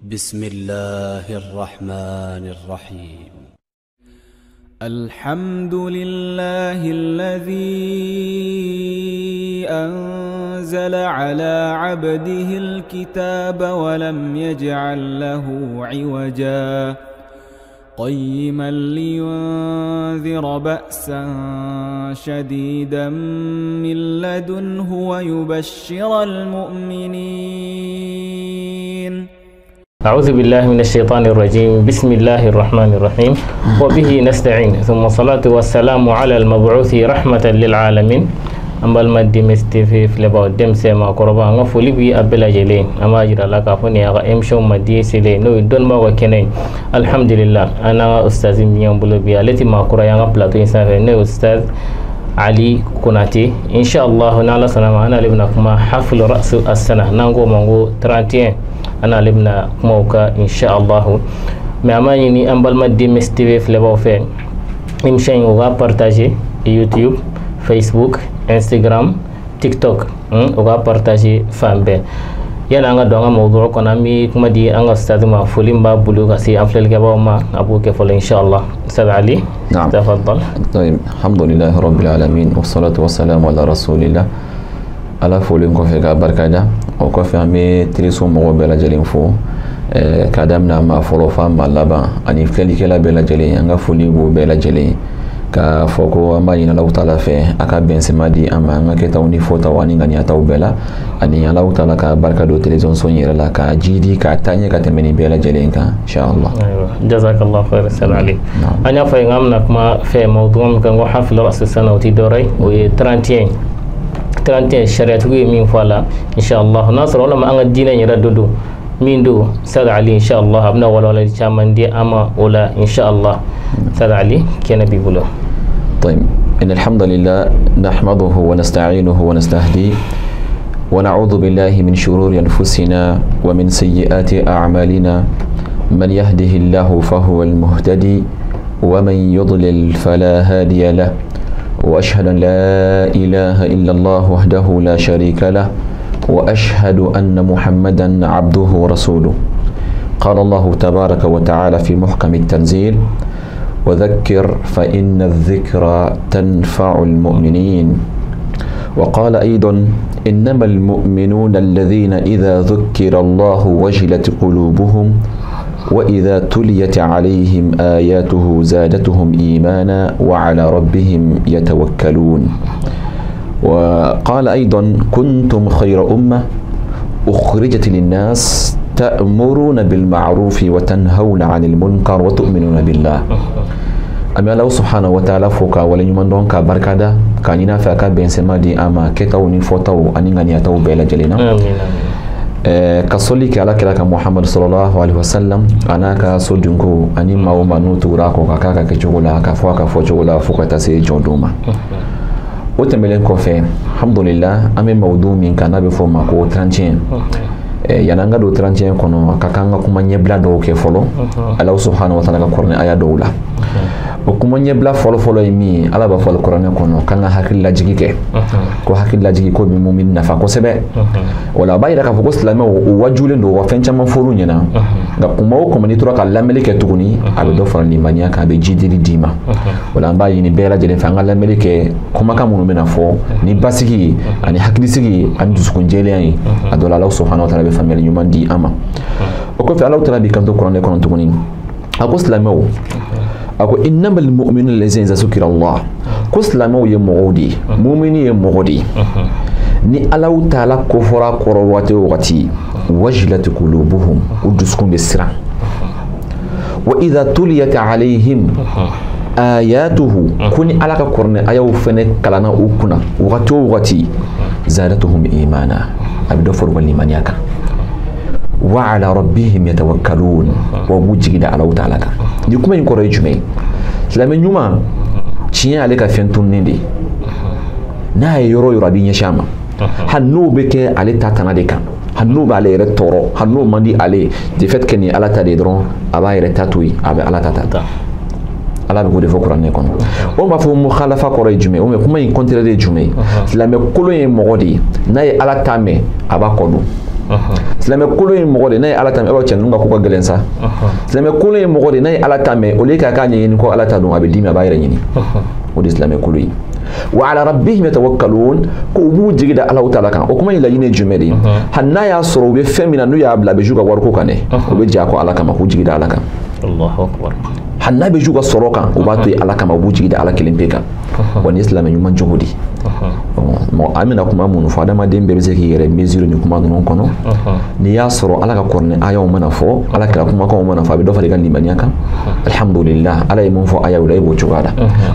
بسم الله الرحمن الرحيم. الحمد لله الذي أنزل على عبده الكتاب ولم يجعل له عوجا قيما لينذر بأسا شديدا من لدنه ويبشر المؤمنين. أعوذ بالله من الشيطان الرجيم. بسم الله الرحمن الرحيم وبه نستعين ثم الصلاة والسلام على المبعوث رحمة للعالمين. An balima DMS TV filɛbaw, denmisɛn, maakɔrɔba, an ka foli bi a bɛɛ lajɛlen. An b'a jira la k'a fɔ nin y'a ka émission mandi selen, n'o ye dɔnnibaaw ka kɛnɛ ye. Alhamdulillah, an n'an ka ustazi min y'an bolo bi, ale tɛ maa kura ye an ka plateau in sanfɛ, n'o ye Ustaz Ali Konate. Inshallah, n'Ala sɔnna ma, an n'ale bɛna kuma hafl rasu as-sana, n'an k'o ma ko 31, an n'ale bɛna kuma o kan inshallah. Mais an b'a ɲini an balima DMS TV filɛbaw fɛ, émission in, u k'a partager YouTube, Facebook, Instagram, TikTok, u k'a partager fan bɛɛ. Yani an ka don an ka mawdu kɔnɔ, an bɛ kuma di an ka ustaz ma. Foli min b'a bolo ka se an filɛlikɛbaaw ma, a b'o kɛ fɔlɔ inshallah. Ustaz Ali. نعم. تفضل. طيب، الحمد لله رب العالمين والصلاة والسلام على رسول الله. Ala folen kɔfɛ ka barika da, o kɔfɛ an bɛ teleso mɔgɔw bɛɛ lajɛlen fo, k'a daminɛ maa fɔlɔ f'a maa laban, ani filɛlikɛla bɛɛ lajɛlen, an ka foli b'o bɛɛ lajɛlen, k'a fɔ ko an b'a ɲini Alahu taala fɛ a ka bɛnsɛma di an ma an ka kɛtaw ni fɔtaw ani ŋaniyataw bɛɛ la, ani Alahu taala ka barika don télévision so in yɛrɛ la, k'a jidi k'a taa ɲɛ ka tɛmɛ nin bɛɛ lajɛlen kan inshallah. Ayiwa, jazakallah khair Ustaz Ali. An y'a fɔ ye, k'an bɛna kuma fɛ mawdu min kan ko hafl rasu sana, o tɛ dɔwɛrɛ ye, o ye 31. 31, sariyatigi ye min fɔ a la inshallah, n'a sɔrɔ walima an ka diinɛ yɛrɛ dɔ don min don. Ustaz Ali, inshallah, a bɛna walawalali caman di an ma o la inshallah. Ustaz Ali, kɛnɛ b'i bolo. طيب، إن الحمد لله نحمده ونستعينه ونستهديه ونعوذ بالله من شرور أنفسنا ومن سيئات أعمالنا، من يهده الله فهو المهتدي ومن يضلل فلا هادي له، وأشهد أن لا إله إلا الله وحده لا شريك له، وأشهد أن محمدا عبده ورسوله. قال الله تبارك وتعالى في محكم التنزيل: وذكر فإن الذكرى تنفع المؤمنين. وقال أيضا: إنما المؤمنون الذين إذا ذكر الله وجلت قلوبهم وإذا تليت عليهم آياته زادتهم إيمانا وعلى ربهم يتوكلون. وقال أيضا: كنتم خير أمة أخرجت للناس تأمرون بالمعروف وتنهون عن المنكر وتؤمنون بالله. An bɛ Ala subhanahu wa ta'ala fo ka waleɲuman dɔn, ka barika da, k'a ɲini a fɛ a ka bɛnsɛma di an ma kɛtaw ni fɔtaw ani ŋaniyataw bɛɛ lajɛlen na. Amin. Ka sɔli kɛ Ala kira ka Muhamadu sallallahu alaihi wasallam, a n'a ka sodenko ani maa o maa n'u tugura a kɔ ka k'a ka kɛcogo la, ka fɔ a ka fɔcogo la, fo ka taa se jɔdon ma. O tɛmɛnen kɔfɛ, alhamdulillah, an bɛ mawdu min kan, n'a bɛ fɔ o ma ko 31. Yanni an ka don 31 kɔnɔ, a ka kan ka kuma ɲɛbila dɔw kɛ fɔlɔ Ala subhanahu wa ta'ala ka kuranɛ aya dɔw la. O kuma ɲɛbila fɔlɔ-fɔlɔ ye min ye, Ala b'a fɔ kuranɛ kɔnɔ k'an ka hakili lajigi kɛ, ko hakili lajigi ko bɛ mumin nafa kosɛbɛ. O la, a b'a yira k'a fɔ ko silamɛw u wajulen don wa fɛn caman fɔr'u ɲɛna, nka kuma o kuma n'i tora ka lamɛnni kɛ tuguni, a bɛ dɔ fara limaniya kan, a bɛ jidili d'i ma. O la, an b'a ɲini bɛɛ lajɛlen fɛ, an ka lamɛnni kɛ kumakan minnu bɛna fɔ ni basigi ye ani hakilisigi ye ani dusukun jɛlenya ye. A dɔ la, Ala subhanahu wa ta'ala bɛ faamuyali ɲuman di an ma. O kɔfɛ, Ala taala b'i kanto kuranɛ kɔnɔ tuguni, a ko silamɛw, a ko innamal mu'minuna allazina iza zukira Allah, ko silamɛw ye mɔgɔw de ye, mumini ye mɔgɔ de ye, ni Ala taala kofɔra kɔrɔ waati o waati, wajilat qulubuhum, u dusukun bɛ siran, wa idha tuliyat alayhim ayatuhu, ko ni Ala ka kuranɛ ayaw fɛnɛ kalanna u kunna wagati o wagati, zadatuhum imana, a bɛ dɔ fara u ka limaniya kan, wa ala rabbihim yatawakkalun, wa b'u jigi da Ala taala kan. Ni kuma in kɔrɔ ye jumɛn ye? Silamɛ ɲuman, tiɲɛ ale ka fɛn tununnen de ye, n'a ye yɔrɔ o yɔrɔ, a b'i ɲɛsin a ma, hali n'o bɛ kɛ ale ta tana de kan, hali n'o b'ale yɛrɛ tɔɔrɔ, hali n'o man di ale ye, de fait que nin ye Ala ta de ye dɔrɔn, a b'a yɛrɛ ta to yen, a bɛ Ala ta ta. Ala bɛ k'o de fɔ kuranɛ kɔnɔ. O b'a fɔ mukhalafa kɔrɔ ye jumɛn ye? O mɛ kuma in contraire ye jumɛn ye? Silamɛ kolon ye mɔgɔ de ye, n'a ye Ala ta mɛn, a b'a kɔ don. Silamɛ kolon ye mɔgɔ de n'a ye Ala ta mɛn, e b'a cɛ ninnu ka ko ka gɛlɛn sa. Silamɛ kolon ye mɔgɔ de n'a ye Ala ta mɛn, au lieu k'a k'a ɲɛɲini ko Ala ta don, a bɛ dimi, a b'a yɛrɛ ɲini. O de ye silamɛ kolon ye. Wa ala rabbihim yatawakkalun, ko u b'u jigi da Alahu taala kan. O kuma in laɲini ye jumɛn de ye? Hali n'a y'a sɔrɔ u bɛ fɛn min na n'u y'a bila, a bɛ jouer ka wariko kan dɛ, u bɛ jɛ a kɔ Ala kama, k'u jigi da Ala kan. Allahu akbar. Hali n'a bɛ jouer ka sɔrɔ kan, u b'a to yen Ala kama, u b'u jigi da Ala kelen pe kan. Wa nin ye silamɛ ɲuman jogo de ye. An bɛna kuma minnu fɔ, adamaden bɛɛ bɛ se k'i yɛrɛ mesure nin kuma ninnu kɔnɔ. N'i y'a sɔrɔ Ala ka kuranɛ ayaw mana fɔ, Ala kira kumakanw mana fɔ, a bɛ dɔ fara i ka limaniya kan. Alhamdulillah, Ala ye mun fɔ ayaw la, e b'o cogoya la.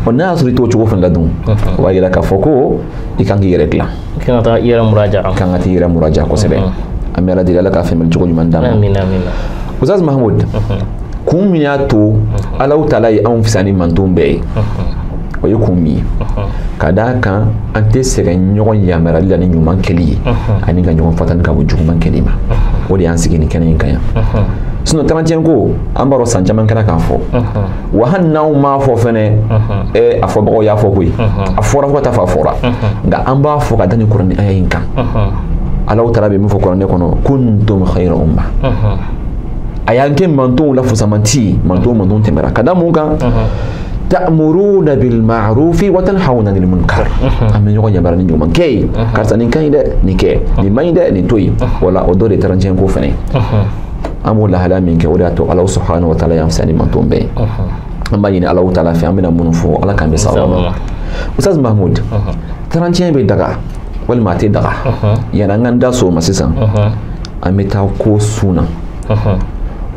Ɔ n'a y'a sɔrɔ i t'o cogo fana la dun, o b'a yira k'a fɔ ko i kan k'i yɛrɛ dilan. I kan ka taa i yɛrɛ muraja. I kan ka t'i yɛrɛ muraja kosɛbɛ. An bɛ Ala deli, Ala k'a faamuyali cogo ɲuman d'an ma. Amina amina. Ustaz Mahmoud, kun min y'a to Alahu taala ye anw fisaya ni manton bɛɛ ye, o ye kun min ye, ka d'a kan an tɛ sɛgɛn ɲɔgɔn yamaruyali la ni ɲuman kɛli ye, ani ka ɲɔgɔn fatani ka bɔ juguman kɛli ma. O de y'an sigi nin kɛnɛ in kan yan. Sinon 31 ko an b'a dɔn san caman kɛra k'a fɔ, wa hali n'anw m'a fɔ fɛnɛ, a fɔbagaw y'a fɔ koyi, a fɔra fo ka taa fɔ a fɔra, nka an b'a fɔ ka da nin kuranɛ aya in kan. Alahu taala bɛ min fɔ kuranɛ kɔnɔ, kuntum khayra umma, a y'an kɛ mantonw la fusamanti, manton manton tɛmɛra ka da mun kan? Ta'muruna bil ma'rufi wa tanhauna 'anil munkar. An bɛ ɲɔgɔn yamaruya ni ɲuman kɛ ye. Karisa nin ka ɲi dɛ, nin kɛ, nin man ɲi dɛ, nin to yen. Wala o dɔ de 31 ko fɛnɛ. An b'o lahalaya min kɛ, o de y'a to Alahu subhanahu wa ta'ala y'an fisaya ni manton bɛɛ ye. An b'a ɲini Alahu taala fɛ, an bɛna minnu fɔ, Ala k'an bɛ sababa ma. Ustaz Mahmoud, 31 bɛ daga walima a tɛ daga? Yanni an k'an da so o ma sisan, an bɛ taa ko sun na.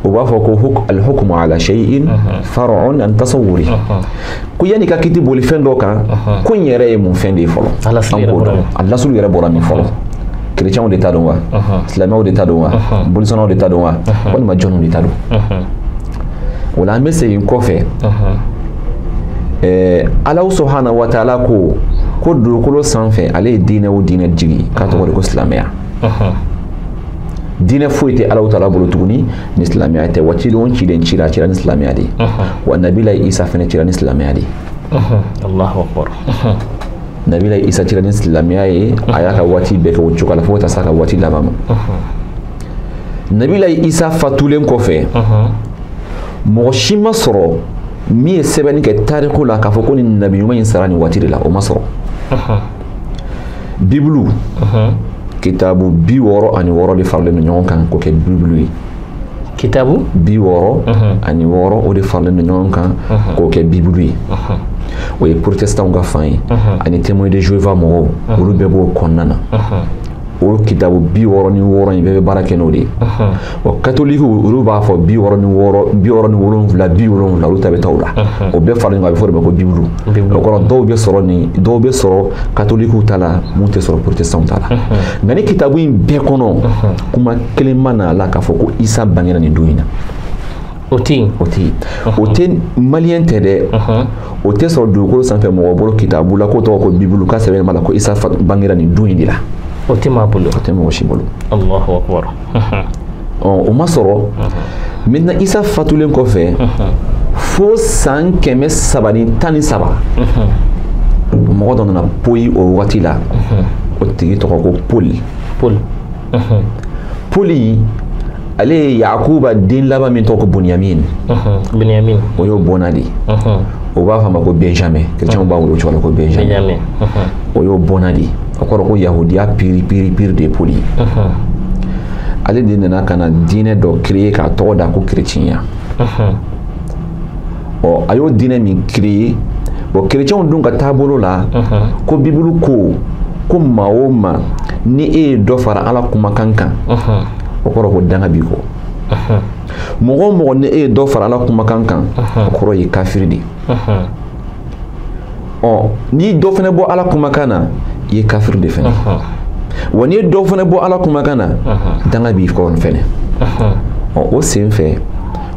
U b'a fɔ ko al-hukmu ala shay'in far'un an tasawwuri, ko yanni ka kiti boli fɛn dɔ kan, ko in yɛrɛ ye mun fɛn de ye fɔlɔ? A lasulu yɛrɛ bɔra min fɔlɔ? Kerecɛnw de ta don wa? Silamɛw de ta don wa? Bolisɔnnaw de ta don wa? Walima jɔnw de ta don? O la an bɛ segin kɔfɛ. Alahu subhanahu wa ta'ala ko dugukolo sanfɛ ale ye diinɛ o diinɛ jigi k'a tɔgɔ de ko silamɛya. Diinɛ foyi tɛ Alahu taala bolo tuguni ni silamɛya tɛ. Wa ciden o ciden cira, a cira ni silamɛya de ye. Wa nabila Isa fɛnɛ cira ni silamɛya de ye. Allahu akbar. Nabila Isa cira ni silamɛya ye, a y'a ka waati bɛɛ kɛ o cogo la fo ka taa s'a ka waati laban ma. Nabila Isa fatulen kɔfɛ, mɔgɔ si ma sɔrɔ min ye sɛbɛnni kɛ tariku la k'a fɔ ko nin nabi ɲuman in sara nin waati de la, o ma sɔrɔ. Bibulu kitabu 66 de faralen don ɲɔgɔn kan k'o kɛ bibulu ye. Kitabu 66 o de faralen don ɲɔgɔn kan k'o kɛ bibulu ye. O ye protestantw ka fan ye, ani témoin de Jéhovah mɔgɔw, olu bɛɛ b'o kɔnɔna na. O kitabu 66 in bɛɛ bɛ baara kɛ n'o de ye. Wa katolikiw olu b'a fɔ 66, 67, 70, olu ta bɛ taa o la. O bɛɛ faralen ɲɔgɔn kan, a bɛ fɔ o de ma ko bibulu. O kɔrɔ dɔw bɛ sɔrɔ nin, dɔw bɛ sɔrɔ katolikiw ta la, mun tɛ sɔrɔ protestantw ta la. Nka ni kitabu in bɛɛ kɔnɔ, kuma kelen ma na a la k'a fɔ ko Isa bangera nin don in na. O tɛ yen. O tɛ yen. O tɛ maliyɛn tɛ dɛ. O tɛ sɔrɔ dugukolo sanfɛ mɔgɔ bolo kitabu la k'o tɔgɔ ko bibulu, k'a sɛbɛnnen b'a la ko Isa bangera nin don in de la. O tɛ maa bolo. O tɛ mɔgɔ si bolo. Allahu akbar. O ma sɔrɔ. Maintenant Isa fatulen kɔfɛ, fo san 313, mɔgɔ dɔ nana poyi o waati la. O tigi tɔgɔ ko Paul. Paul. Paul ale ye Yakuba den laban min tɔgɔ ko Bunyamin. Bunyamin. O y'o bɔnna de ye. O b'a fɔ a ma ko Benjamin. Kerecɛnw b'a wele o cogo la ko Benjamin. Benjamin. O y'o bɔnna de ye. O kɔrɔ ko yahudiya piri piri piri de ye Paul ye. Ale de nana ka na diinɛ dɔ créer k'a tɔgɔ da ko kerecɛnya. Ɔ a y'o diinɛ min créer, bon kerecɛnw dun ka taabolo la, ko bibulu ko maa o maa ni e ye dɔ fara Ala kumakan kan, o kɔrɔ ko danga b'i kɔ. Mɔgɔ o mɔgɔ ni e ye dɔ fara Ala kumakan kan, o kɔrɔ ye kafiri de ye. Ɔ n'i dɔ fana bɔ Ala kumakan na, i ye kafiri de fana. Wa n'i ye dɔ fana bɔ Ala kumakan na, danga b'i kɔ fana. Ɔ o sen fɛ,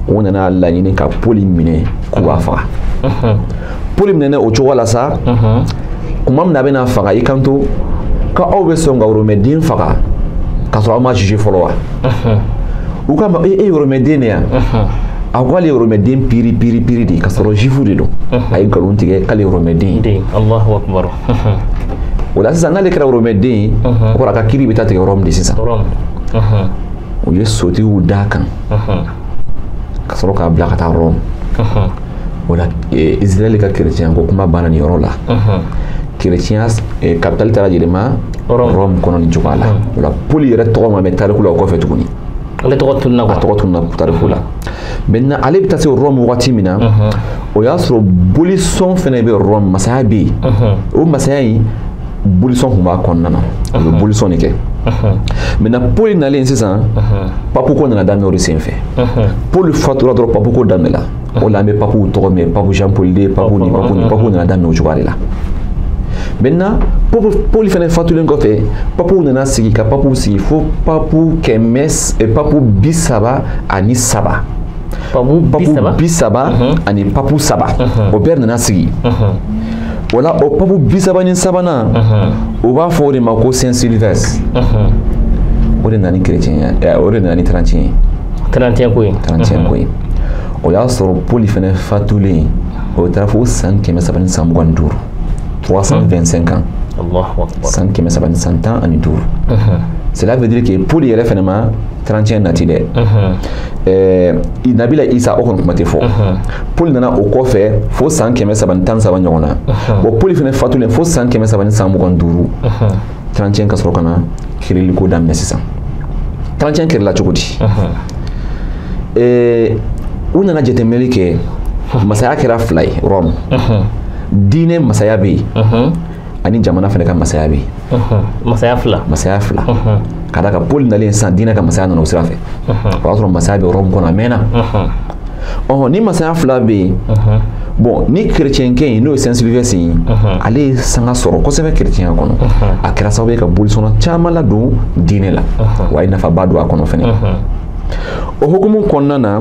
o nana laɲini ka Paul minɛ k'u b'a faga. Paul minɛnen o cogo la sa, kuma min na a bɛna faga, i kan to k'aw bɛ sɔn ka Romɛden faga k'a sɔrɔ aw ma juger fɔlɔ wa? U k'a ma e ye Romɛden de ye wa? A ko ale ye Romɛden piri piri piri de ye, k'a sɔrɔ juif de don. A ye nkalon tigɛ k'ale ye Romɛden ye. Allahu akbar. O la sisan n'ale kɛra Romɛden ye, o kɔrɔ a ka kiiri bɛ taa tigɛ Rome de sisan. U ye sotigiw d'a kan ka sɔrɔ k'a bila ka taa Rome. O la Israël ka chrétien ko kuma banna nin yɔrɔ la. Chrétien capitale taara yɛlɛma Rome kɔnɔ nin cogoya la. O la Paul yɛrɛ tɔgɔ ma mɛn tariku la o kɔfɛ tuguni. Ale tɔgɔ tununna quoi. A tɔgɔ tununna tariku la. Maintenant ale bɛ taa se Rome wagati min na, o y'a sɔrɔ bolisɔn fana bɛ Rome, masaya bɛ yen. O masaya in bolisɔn tun b'a kɔnɔna na. U bɛ bolisɔn de kɛ. Maintenant Paul nalen sisan, papu ko nana daminɛ o de senfɛ. Paul fatura dɔrɔn papu ko daminɛla. O la an bɛ papuw tɔgɔ mɛn, papu Jean Paul II, papu ni papu ni papu nana daminɛ o cogoya de la. Maintenant Paul fana fatulen kɔfɛ, papuw nana sigi ka papuw sigi fo papu 333. Papu 30 ani papu 3. O bɛɛ nana sigi. O la o papu 33nan, o b'a fɔ o de ma ko Saint Sylvestre. O de nana ni chrétien ye, o de nana ni 31 ye. 31 ko ye. 31 ko ye. O y'a sɔrɔ Paul fana fatulen, o taara fo san 325. 325 ans. Allahu Akbar. San 315. Cela veut dire que Paul yɛrɛ fana ma 31 nati dɛ. Nabila Isa o kɔni kuma tɛ fɔ. Paul nana o kɔfɛ fo san 313 ɲɔgɔn na. Bon Paul fana fatulen fo san 325. 31 ka sɔrɔ ka na kiiriliko daminɛ sisan. 31 kɛrɛla cogo di? U nana jateminɛli kɛ, masaya kɛra fila ye Rome. Diinɛ masaya bɛ yen ani jamana fana ka masaya bɛ yen. Masaya fila. Masaya fila. Ka d'a kan Paul nalen sisan diinɛ ka masaya nana o sira fɛ. O y'a sɔrɔ masaya bɛ Rome kɔnɔ a mɛnna. Ni masaya fila bɛ yen, bon ni chrétien kɛ in n'o ye Saint Sylvestre ye, ale ye sanga sɔrɔ kosɛbɛ chrétien kɔnɔ. A kɛra sababu ye ka bolisɔnna caman ladon diinɛ la. Wa a ye nafaba don a kɔnɔ fɛnɛ. O hukumu kɔnɔna na,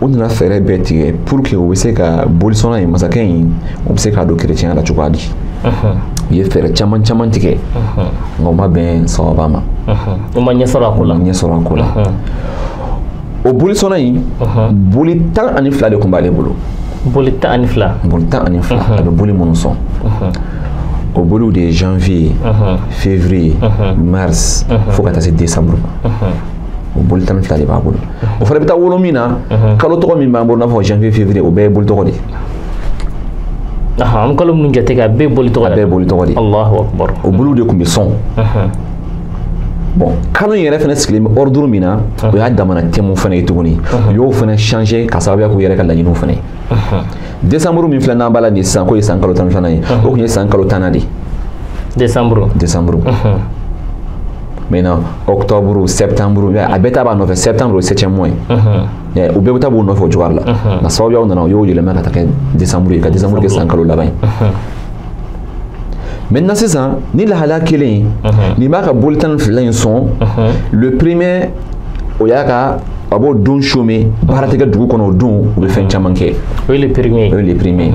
u nana fɛɛrɛ bɛɛ tigɛ pour que u bɛ se ka bolisɔnna in masakɛ in u bɛ se k'a don chrétien la cogoya di. U ye fɛɛrɛ caman caman tigɛ, nka u ma bɛn sababa ma. U ma ɲɛ sɔrɔ a ko la. U ma ɲɛ sɔrɔ a ko la. O bolisɔnna in, boli 12 de tun b'ale bolo. Boli 12. Boli 12, a bɛ boli minnu sɔn. O boliw de ye janvier, février, mars fo ka taa se décembre ma. O boli 12 de b'a bolo. O fana bɛ taa wolo min na, kalo tɔgɔ min b'an bolo n'a fɔ janvier, février, o bɛɛ ye boli tɔgɔ de ye. An kalo minnu jate kɛ a bɛɛ ye boli tɔgɔ de ye. A bɛɛ ye boli tɔgɔ de ye. Allahu Akbar. O boliw de tun bɛ sɔn. Bon kalo in yɛrɛ fana sigilen bɛ ordre min na, o y'a damana thème fana ye tuguni. U y'o fana changer ka sababuya k'u yɛrɛ ka laɲiniw fana ye. Décembre min filɛ n'an b'a la nin sisan k'o ye san kalo 12nan ye, o tun ye san kalo 10nan de ye. Décembre. Décembre. Maintenant, octobre, septembre, a bɛɛ ta b'a nɔfɛ, septembre o 7e mois ye. U bɛɛ bɛ taa b'u nɔfɛ o cogoya la. Nka sababuyaw nana u y'o yɛlɛma ka taa kɛ décembre ye, ka décembre kɛ san kalo laban ye. Maintenant sisan ni lahalaya kelen nin b'a ka boli 12 in sɔn, le premier o y'a ka a b'o don chômer, baara tɛ kɛ dugu kɔnɔ o don, u bɛ fɛn caman kɛ. O ye le premier. O ye le premier.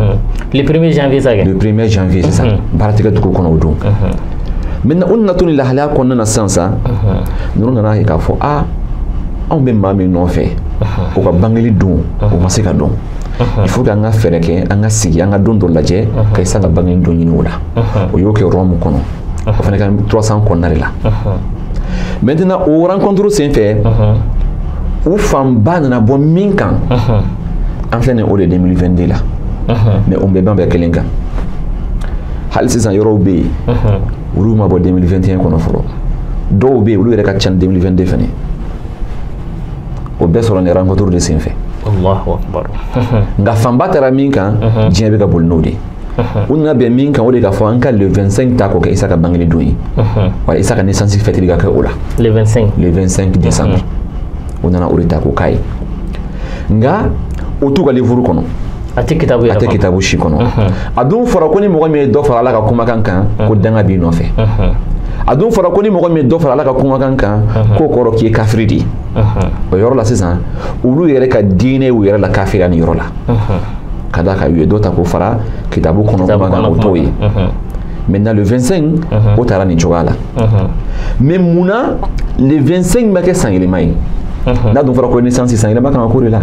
Le premier janvier sa kɛ. Le premier janvier sisan, baara tɛ kɛ dugu kɔnɔ o don. Maintenant u nana to nin lahalaya kɔnɔna na sisan sa, ninnu nana ye k'a fɔ aa anw bɛ maa min nɔfɛ, o ka bangeli don o ma se ka dɔn. Il faut qu'an ka fɛɛrɛ kɛ, an ka sigi, an ka don dɔ lajɛ ka Isa ka bangeli don ɲini o la. O y'o kɛ Rome kɔnɔ. O fana ka 300 kɔnɔna de la. Maintenant o rencontre senfɛ, u fanba nana bɔ min kan, an filɛ nin o de 2022 la. Mais o bɛɛ ban bɛɛ kelen kan. Hali sisan yɔrɔw bɛ yen, olu ma bɔ 2021 kɔnɔ fɔlɔ. Dɔw bɛ yen olu yɛrɛ ka ca ni 2022 fɛnɛ. O bɛɛ sɔrɔ nin rencontre de senfɛ. Allahu Akbar. Nka fanba taara min kan, diɲɛ bɛ ka boli n'o de ye. U nana bɛn min kan, o de k'a fɔ an ka le 25 ta k'o kɛ Isa ka bangeli don ye. Wala Isa ka naissance fêteli ka kɛ o la. Le 25. Le 25 décembre. U nana o de ta k'o k'a ye. Nka o t'u ka livre kɔnɔ. A tɛ kitabu yɛrɛ a tɛ kitabu si kɔnɔ. A dun fɔra ko ni mɔgɔ min ye dɔ fara Ala ka kumakan kan, ko danga b'i nɔfɛ. A dun fɔra ko ni mɔgɔ min ye dɔ fara Ala ka kumakan kan, k'o kɔrɔ k'i ye kafiri de ye. O yɔrɔ la sisan, olu yɛrɛ ka diinɛ y'u yɛrɛ la kafiriya nin yɔrɔ la. Ka d'a kan u ye dɔ ta k'o fara kitabu kɔnɔ kumakan o t'o ye. Maintenant le 25, o taara nin cogoya la. Mais munna le 25 ma kɛ sanyɛlɛma ye? N'a dun fɔra ko naissance sanyɛlɛma kan ka k'o de la.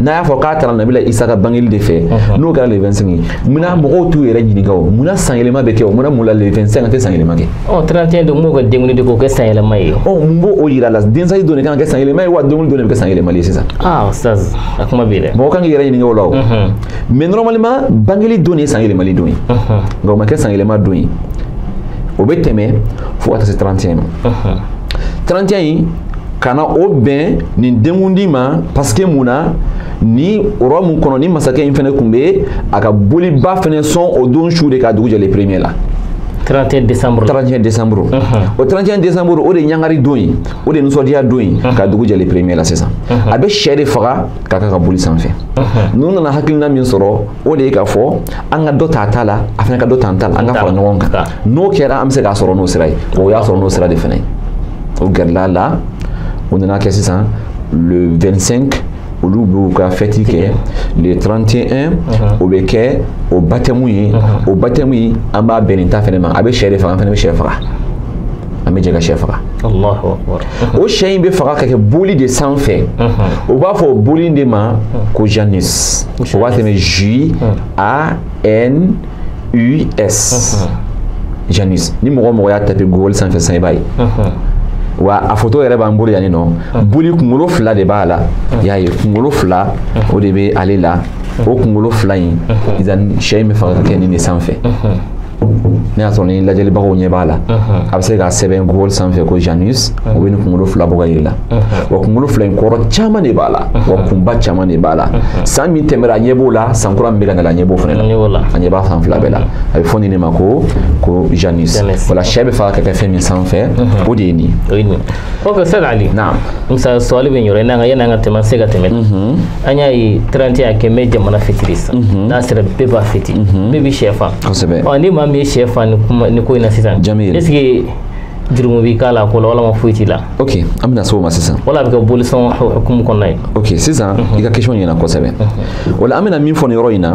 N'a y'a fɔ k'a taara Nabila Isa ka bangeli de fɛ, n'o kɛra le 25 ye, munna mɔgɔw t'u yɛrɛ ɲininka o? Munna sanyɛlɛma bɛ kɛ o? Munna mun la le 25 an tɛ sanyɛlɛma kɛ? Ɔ 31 de m'o ka denkundi de k'o kɛ sanyɛlɛma ye. Ɔ mun b'o o yira la? Densayi don de kan ka kɛ sanyɛlɛma ye wa denkundi don de bɛ kɛ sanyɛlɛma ye sisan? Ah Ustaz, a kuma bɛ yen dɛ. Mɔgɔ kan k'i yɛrɛ ɲininka o la o. Mais normalement bangeli don de ye sanyɛlɛmali don ye. Nka o ma kɛ sanyɛlɛma don ye. O bɛ tɛmɛ fo ka taa se 31 ma. 31 in kana o bɛn nin denkundi ma parce que mun na ni roi mun kɔnɔ ni masakɛ in fɛnɛ kun bɛ a ka boliba fɛnɛ sɔn o don su de ka dugu jɛ le premier la. 31 décembre. 31 décembre. O 31 décembre o de ye ɲangari don ye, o de ye nisɔndiya don ye ka dugu jɛ le premier la sisan. A bɛ sɛ de faga k'a k'a ka boli sanfɛ. Ninnu nana hakilina min sɔrɔ o de ye k'a fɔ an ka dɔ ta a ta la, a fana ka dɔ ta an ta la, an ka fara ɲɔgɔn kan. N'o kɛra an bɛ se k'a sɔrɔ n'o sira ye. O y'a sɔrɔ n'o sira de fana ye. O gɛrɛla la, o nana kɛ sisan le 25 olu b'u ka fête kɛ, le 31 o bɛ kɛ o baptême ye. O baptême in an b'a bɛn nin ta fɛnɛ ma, a bɛ sɛ de faga, an fɛnɛ bɛ sɛ faga, an bɛ jɛ ka sɛ faga. Allahu akbar. O sɛ in bɛ faga ka kɛ boli de sanfɛ. O b'a fɔ o boli in de ma ko Janus. O b'a sɛbɛn J A N U S. Janus. Ni mɔgɔ o mɔgɔ y'a taper Google sanfɛ sisan i b'a ye. Wa a photo yɛrɛ b'an bolo yan nɔ. Boli kunkolo fila de b'a la. I y'a ye kunkolo fila o de bɛ ale la. O kunkolo fila in sɛ in bɛ faga ka kɛ nin de sanfɛ. Ne y'a sɔrɔ ni lajɛlibagaw ɲɛ b'a la, a bɛ se k'a sɛbɛn Google sanfɛ ko Janus, o bɛ nin kunkolo fila bɔ ka yir'i la. Wa kunkolo fila in kɔrɔ caman de b'a la, wa kunba caman de b'a la. San min tɛmɛra a ɲɛ b'o la, san kura min bɛ ka na a ɲɛ b'o fana la. A ɲɛ b'a san fila bɛɛ la. A bɛ fɔ nin de ma ko Janus. Wala sɛ bɛ faga ka kɛ fɛn min sanfɛ, o de ye nin ye. Ok Ustaz Ali. Naam. Musa suwali bɛ yɔrɔ in na, yanni an ka tɛmɛ, an se ka tɛmɛ. An y'a ye 31 kɛ mɛ jamana fitiri sisan. N'a sera bɛɛ b'a fiti. Bɛɛ bɛ sɛ fa. Kosɛbɛ. Ɔ ni maa min ye sɛ fa ni kuma ni ko in na sisan. Jamil. Est ce que jurumu b'i k'a la ko la walima foyi t'i la? Ok, an bɛna se o ma sisan. Wala a bɛ kɛ bolisɔn hukumu kɔnɔna ye. Ok, sisan i ka question ɲɛna kosɛbɛ. O la an bɛna min fɔ nin yɔrɔ in na,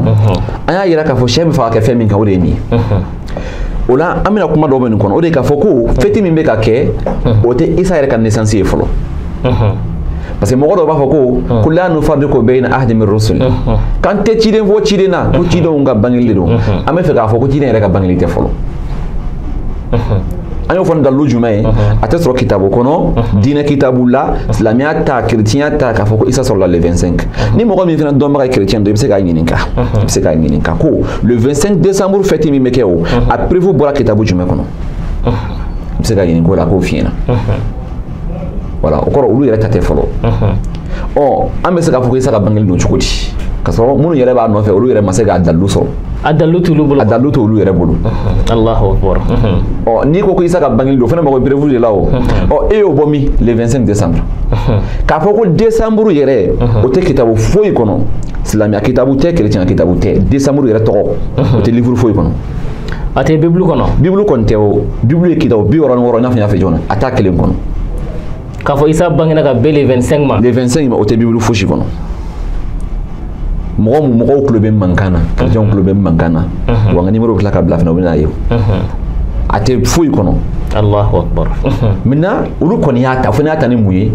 an y'a yira k'a fɔ sɛ bɛ faga kɛ fɛn min kan o de ye nin ye. O la an bɛna kuma dɔw bɛ nin kɔnɔ, o de ye k'a fɔ ko fête min bɛ ka kɛ, o tɛ Isa yɛrɛ ka naissance ye fɔlɔ. Parce que mɔgɔ dɔw b'a fɔ ko la nufarriqu bayna ahadin min rusul, k'an tɛ ciden fɔ ciden na, ko cidenw ka bangeli de don. An bɛ fɛ k'a fɔ ko ciden yɛrɛ ka bangeli tɛ fɔlɔ. An y'o fɔ ni dalilu jumɛn ye? A tɛ sɔrɔ kitabu kɔnɔ, diinɛ kitabu la, silamɛya ta, chrétien ta, k'a fɔ ko Isa sɔrɔla le 25. Ni mɔgɔ min fana dɔnbaga ye chrétien dɔ, i bɛ se k'a ɲininka. I bɛ se k'a ɲininka ko le 25 décembre fête min bɛ kɛ o, a preuve bɔra kitabu jumɛn kɔnɔ? I bɛ se k'a ɲininka o la k'o f'i ɲɛna. Voilà, o kɔrɔ olu yɛrɛ ta tɛ fɔlɔ. Ɔ an bɛ se k'a fɔ ko Isa ka bangeli don cogo di? K'a sɔrɔ minnu yɛrɛ b'a nɔfɛ olu yɛrɛ ma se k'a dalilu sɔrɔ. A dalilu t'olu bolo. A dalilu t'olu yɛrɛ bolo. Allahu akbar. Ɔ n'i ko ko Isa ka bangeli don, o fana mago bɛ preuve de la o. Ɔ e y'o bɔ min le 25 décembre. K'a fɔ ko décembre yɛrɛ o tɛ kitabu foyi kɔnɔ. Silamɛya kitabu tɛ, chrétien kitabu tɛ. Décembre yɛrɛ tɔgɔ o tɛ livre foyi kɔnɔ. A tɛ Bible kɔnɔ. Bible kɔni tɛ o. Bible ye kitabu 66 i n'a fɔ n y'a fɔ joona, a t'a kelen kɔnɔ. K'a fɔ Isa bangena ka bɛn le 25 ma. Le 25 ma o tɛ Bible fosi kɔnɔ. Mɔgɔw tulo bɛ mankan na, chrétiens tulo bɛ mankan na. Wa n ka numéro bɛ tila ka bila fana, u bɛ n'a ye. A tɛ foyi kɔnɔ. Allahu akbar. Maintenant olu kɔni y'a ta, fo n'a y'a ta ni mun ye?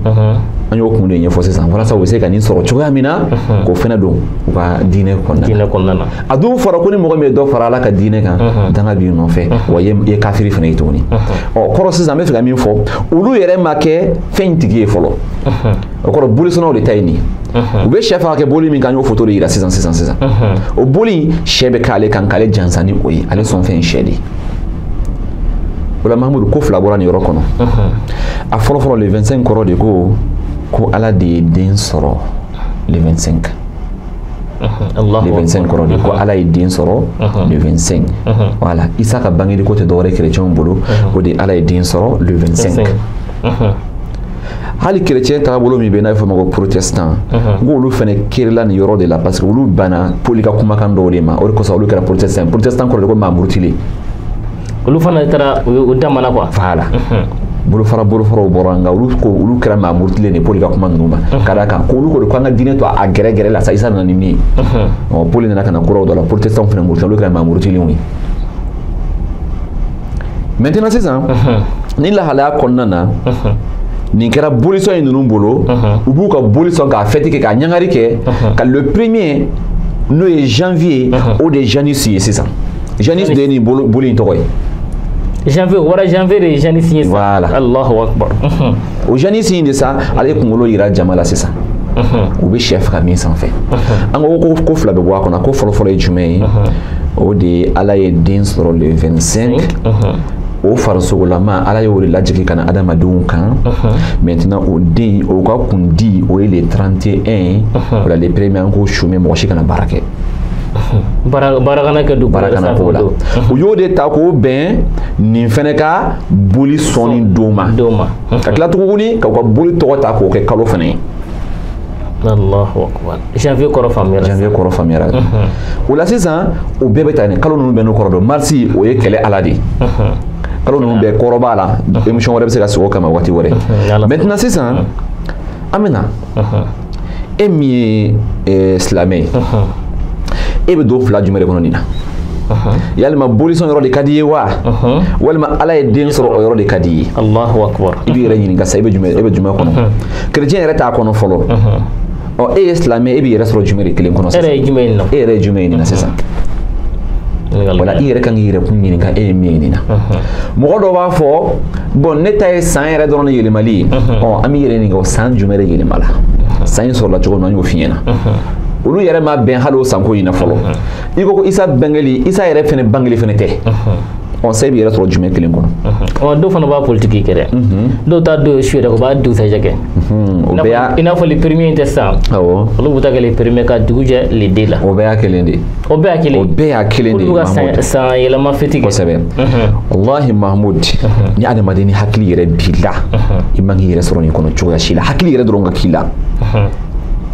An y'o kun de ɲɛfɔ sisan walasa u bɛ se ka nin sɔrɔ cogoya min na k'o fana don u ka diinɛ kɔnɔna na. Diinɛ kɔnɔna na. A dun fɔra ko ni mɔgɔ min ye dɔ fara Ala ka diinɛ kan, danga b'i nɔfɛ, wa i ye kafiri fana ye tuguni. Ɔ kɔrɔ sisan an bɛ fɛ ka min fɔ, olu yɛrɛ ma kɛ fɛn in tigi ye fɔlɔ. O kɔrɔ bolisɔnnaw de ta ye nin ye. U bɛ sɛ faga kɛ boli min kan, an y'o photo de yira sisan sisan sisan. O boli sɛ bɛ k'ale kan k'ale jansa ni o ye, ale sɔn fɛn sɛ de ye. O la Mahamudu ko fila bɔra nin yɔrɔ kɔnɔ. A fɔlɔ fɔlɔ le 25 kɔrɔ de ko Ala de ye den sɔrɔ le 25. Le 25 kɔrɔ de ko Ala ye den sɔrɔ le 25. Voilà, Isa ka bangeli ko tɛ dɔwɛrɛ chrétien bolo, o de Ala ye den sɔrɔ le 25. Hali chrétien taabolo min bɛ n'a bɛ fɔ o ma ko protestant, n ko olu fana kerela nin yɔrɔ de la parce que olu banna Paul ka kumakan dɔw de ma, o de kosɔn olu kɛra protestant. Protestant kɔrɔ de ko maa murutilen. Olu fana taara u damana quoi. Voilà. Bolofaraw bɔra nka olu ko olu kɛra maa murutilen de Paul ka kuma ninnu ma. Ka d'a kan ko olu ko de ko an ka diinɛ to a gɛrɛgɛrɛ la sa Isa nana ni min ye. Ɔ Paul nana ka na kuraw dɔ la, protestant fana murutilen, olu kɛra maa murutilenw ye. Maintenant sisan ni lahalaya kɔnɔna na, Nin kɛra bolisɔn ye ninnu bolo, u b'u ka bolisɔn k'a fête kɛ, k'a ɲangari kɛ, ka le premier n'o ye janvier, o de ye Janus ye sisan. Janus de ye nin boli in tɔgɔ ye. Janvier, wara janvier de ye Janus ye. Voilà. Allahu akbar. O Janus in de sa, ale kunkolo yira jama la sisan. U bɛ sɛ faga min sanfɛ. An ko ko fila bɛ bɔ a kɔnɔ. Ko fɔlɔ-fɔlɔ ye jumɛn ye? O de ye Ala ye den sɔrɔ le 25. O farisogolama Ala y'o de lajigin ka na adamadenw kan. Maintenant o den o ka kundi o ye le 31. O la le premier an k'o sumɛ, mɔgɔ si kana baara kɛ. Baara kana kɛ dugu baara kana k'o la. U y'o de ta k'o bɛn nin fɛnɛ ka boli sɔnni don ma. Ka tila tuguni k'u ka boli tɔgɔ ta k'o kɛ kalo fɛnɛ ye. Allahu akbar. Janvier kɔrɔ faamuyara. Janvier kɔrɔ faamuyara. O la sisan o bɛɛ bɛ taa nin kalo ninnu bɛɛ n'o kɔrɔ dɔn. Marsi o ye kɛlɛ Ala de ye. Kalo ninnu bɛɛ kɔrɔ b'a la. Émission wɛrɛ bɛ se ka sigi o kama waati wɛrɛ. Maintenant sisan an bɛ na e min ye silamɛ ye, e bɛ don fila jumɛn de kɔnɔ nin na? Yalima bolisɔn yɔrɔ de ka di ye wa? Walima Ala ye den sɔrɔ o yɔrɔ de ka di ye? Allahu akbar. I b'i yɛrɛ ɲininka sisan, e bɛ jumɛn kɔnɔ? Chrétien yɛrɛ t'a kɔnɔ fɔlɔ. Ɔ e ye silamɛ, e b'i yɛrɛ sɔrɔ jumɛn de kelen kɔnɔ sisan? E yɛrɛ ye jumɛn ye nin na? E yɛrɛ ye jumɛn ye nin na sisan? Wala i yɛrɛ kan k'i yɛrɛ kun ɲininka e ye min ye nin na. Mɔgɔ dɔw b'a fɔ bon ne ta ye san yɛrɛ dɔrɔn de yɛlɛmali ye. Ɔ an b'i yɛrɛ ɲininka o san jumɛn de yɛlɛma la? San in sɔrɔla cogo min na an y'o f'i ɲɛna. Olu yɛrɛ ma bɛn hali o sanko in na fɔlɔ. I ko ko Isa bangeli, Isa yɛrɛ fɛnɛ bangeli fɛnɛ tɛ. Ɔ sa i b'i yɛrɛ sɔrɔ jumɛn kelen kɔnɔ? Ɔ dɔw fana b'a politique kɛ dɛ. Dɔw t'a don su yɛrɛ, u b'a dugusajɛ kɛ. O bɛɛ y'a i n'a fɔ le premier tɛ sisan. Awɔ. Olu b'u ta kɛ le premier ka dugu jɛ le deux la. O bɛɛ y'a kelen de ye. O bɛɛ y'a kelen. O bɛɛ y'a kelen de ye. Olu ka san yɛlɛma fête kɛ. Kosɛbɛ. Walahi Mahmoud, ni adamaden ni hakili yɛrɛ b'i la, i man k'i yɛrɛ sɔrɔ nin kɔnɔ cogoya si la. Hakili yɛrɛ dɔrɔn ka k'i la.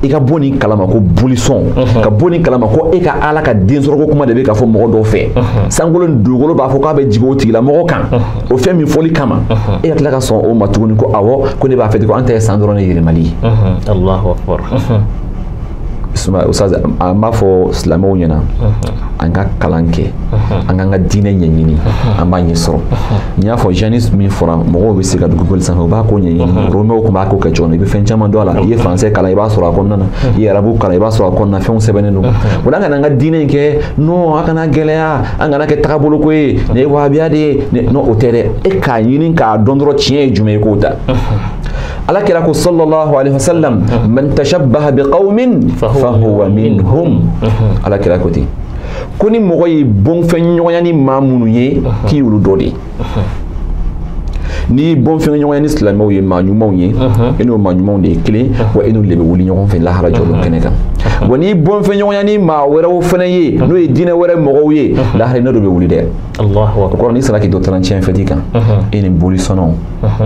I ka bɔ nin kalama ko bolisɔn, ka bɔ nin kalama ko e ka Ala ka den sɔrɔ ko kuma de bɛ ka fɔ mɔgɔ dɔw fɛ. Sankolo ni dugukolo b'a fɔ k'a bɛ jigin o tigilamɔgɔ kan, o fɛn min fɔli kama, e ka tila ka sɔn o ma tuguni ko awɔ ko ne b'a fɛ ko an ta ye san dɔrɔn de yɛlɛmali ye. Allahu akbar. Ustaz, an b'a fɔ silamɛw ɲɛna, an ka kalan kɛ, an k'an ka diinɛ ɲɛɲini, an b'a ɲɛ sɔrɔ. N y'a fɔ Janus min fɔra, mɔgɔw bɛ se ka dugukolo sanfɛ, u b'a ko ɲɛɲini. Romains tun b'a ko kɛ cogo min, i bɛ fɛn caman dɔn a la. I ye français kalan, i b'a sɔrɔ a kɔnɔna na. I ye arabu kalan, i b'a sɔrɔ a kɔnɔna na, fɛnw sɛbɛnnen don. O la an kana an ka diinɛ in kɛ, non, an kana gɛlɛya, an kana kɛ tagaboloko ye, nin ye wahabiya de ye, non, o tɛ dɛ. E k'a ɲini k'a dɔn dɔrɔn tiɲɛ ye jumɛn ye k'o ta. Ala kira ko sallallahu alaihi wasallam, man tashabbaha biqaumin fahuwa minhum. Ala kira ko ten ko ni mɔgɔ y'i bɔnfɛn ɲɔgɔnya ni maa minnu ye, k'i y'olu dɔ de ye. N'i bɔnfɛn ɲɔgɔnya ni silamɛw ye, maa ɲumanw ye, e n'o maa ɲumanw de ye kelen, wa e n'olu de bɛ wuli ɲɔgɔn fɛ lahara jɔlon kɛnɛ kan. Wa n'i bɔnfɛn ɲɔgɔnya ni maa wɛrɛw fana ye, n'o ye diinɛ wɛrɛ mɔgɔw ye, lahara n'o de bɛ wuli dɛ. Allahu O akbar. kɔrɔ n'i sera k'i to 31 fête kan, e ni bolisɔnnaw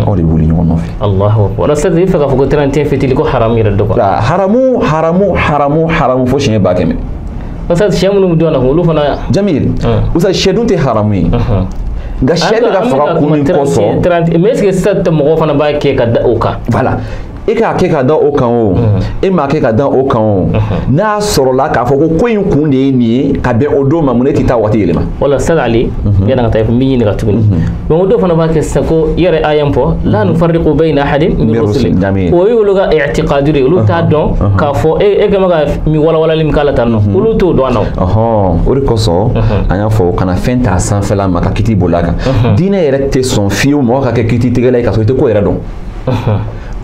aw de bɛ wuli ɲɔgɔn nɔfɛ. Allahu akbar. C'est à dire i fɛ k'a fɔ ko 31 fête ko haram yɛrɛ don quoi. Haramu haramu haramu haramu fo siɲɛ 100 000. Parce que sɛ minnu bɛ dɔn na olu fana. Jamil, usa sɛ dun tɛ haramu ye. Nka sɛ bɛ ka faga kun min kosɔn. Mais est-ce que sisan mɔgɔw fana b'a kɛ ka da o kan? Voilà. E k'a kɛ ka da o kan o, e m'a kɛ ka da o kan o, n'a sɔrɔla k'a fɔ ko ko in kun de ye nin ye ka bɛn o don ma, mun e t'i taa waati yɛlɛma? Wala sisan Ali, yanni ka taa n b'i ɲininka tuguni. Mais o dɔw fana b'a kɛ sisan ko i yɛrɛ aya in fɔ la nufarriqu bayna ahadin min rusuli. O ye olu ka i'tiqadu de ye, olu t'a dɔn k'a fɔ e kɛ bɛ ka min walawalali min k'a la tan nɔ, olu t'o dɔn a na. O de kosɔn an y'a fɔ kana fɛn ta sanfɛla ma ka kiti boli a kan. Diinɛ yɛrɛ tɛ sɔn fiyewu mɔgɔ ka kɛ kititigɛla ye ka sɔrɔ i tɛ ko yɛrɛ dɔn.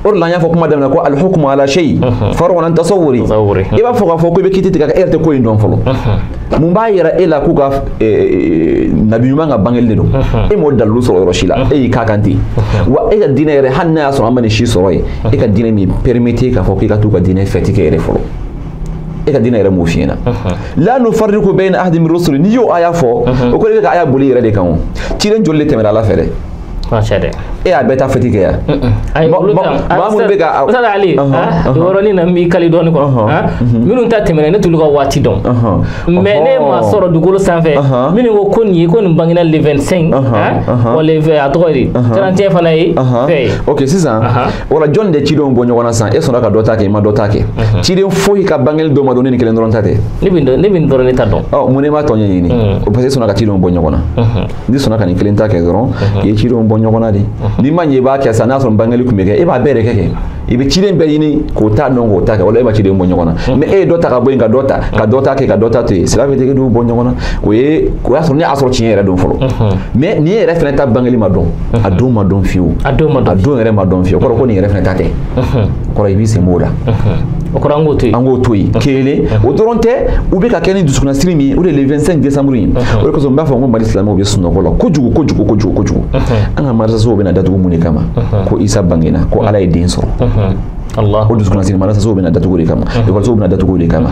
O de la an y'a fɔ kuma daminɛ ko alhukmu ala shay far'un an tasawwuri. I b'a fɔ k'a fɔ ko i bɛ kiti tigɛ e yɛrɛ tɛ ko in dɔn fɔlɔ. Mun b'a yira e la k'u ka nabi ɲuman ka bangeli de don? E m'o dalilu sɔrɔ yɔrɔ si la, e y'i k'a kan ten. Wa e ka diinɛ yɛrɛ, hali n'a y'a sɔrɔ an ma nin si sɔrɔ yen, e ka diinɛ m'i permettre k'a fɔ k'i ka t'u ka diinɛ fête kɛ yɛrɛ fɔlɔ. E ka diinɛ yɛrɛ m'o f'i ɲɛna. La nufarriqu bayna ahadin min rusuli, n'i y'o aya fɔ, o kɔrɔ i bɛ ka aya boli i yɛrɛ de kan o. Ciden joli de tɛmɛna Ala fɛ dɛ? E y'a bɛɛ ta fête kɛ yan. Maa minnu bɛ ka Ustaz Ali, yɔrɔnin na n b'i kali dɔɔnin kɔnɔ. Minnu ta tɛmɛna ne t'olu ka waati dɔn. Mais ne ma sɔrɔ dugukolo sanfɛ minnu ko nin ye ko nin bangena le 25, wala a tɔgɔ ye di 31 fana ye fɛ ye. Ok, sisan wala jɔn de cidenw bɔ ɲɔgɔn na sisan? E sɔnna ka dɔ ta kɛ, i ma dɔ ta kɛ. Ciden foyi ka bangeli dɔ ma dɔn ne ni kelen dɔrɔn ta tɛ. Ne bɛ nin dɔrɔn ne ta dɔn. Ɔ mun ne m'a tɔ ɲɛɲini? O parce que e sɔnna ka cidenw bɔ ɲɔgɔn na. N'i sɔnna ka nin kelen ta kɛ dɔrɔn, i ye cidenw bɔ bɔ ɲɔgɔn na de. N'i ma ɲɛ i b'a kɛ sa, n'a sɔrɔ bangeli tun bɛ kɛ, e b'a bɛɛ de kɛ. I bɛ ciden bɛɛ ɲini k'o ta dɔn k'o ta kɛ, o la e ma ciden bɔ ɲɔgɔn na. Mais e ye dɔ ta ka bɔ yen ka dɔ ta, ka dɔ ta kɛ ka dɔ ta to yen, cela veut dire que d'u bɔ ɲɔgɔn na. O ye o y'a sɔrɔ ne y'a sɔrɔ tiɲɛ yɛrɛ don fɔlɔ. Mais nin yɛrɛ fɛnɛ ta bangeli ma dɔn, a don ma dɔn fiyewu. A don ma dɔn. A don yɛrɛ ma dɔn fiyewu. O kɔrɔ ko nin yɛrɛ fɛnɛ ta tɛ. O kɔrɔ i b'i sen b'o la. O kɔrɔ an k'o to yen. An k'o to yen. Kelen, o dɔrɔn tɛ, u bɛ ka kɛ ni dusukunnasiri min ye, o de ye le 25 décembre ye. O de kosɔn n b'a fɔ ko Mali silamɛw bɛ sunɔgɔ la kojugu kojugu kojugu kojugu. An ka marasasow bɛna datugu mun de kama? Ko Isa bangena, ko Ala ye den sɔrɔ. O dusukunnasiri marasasow bɛna datugu o de kama, ekɔlisow bɛna datugu o de kama,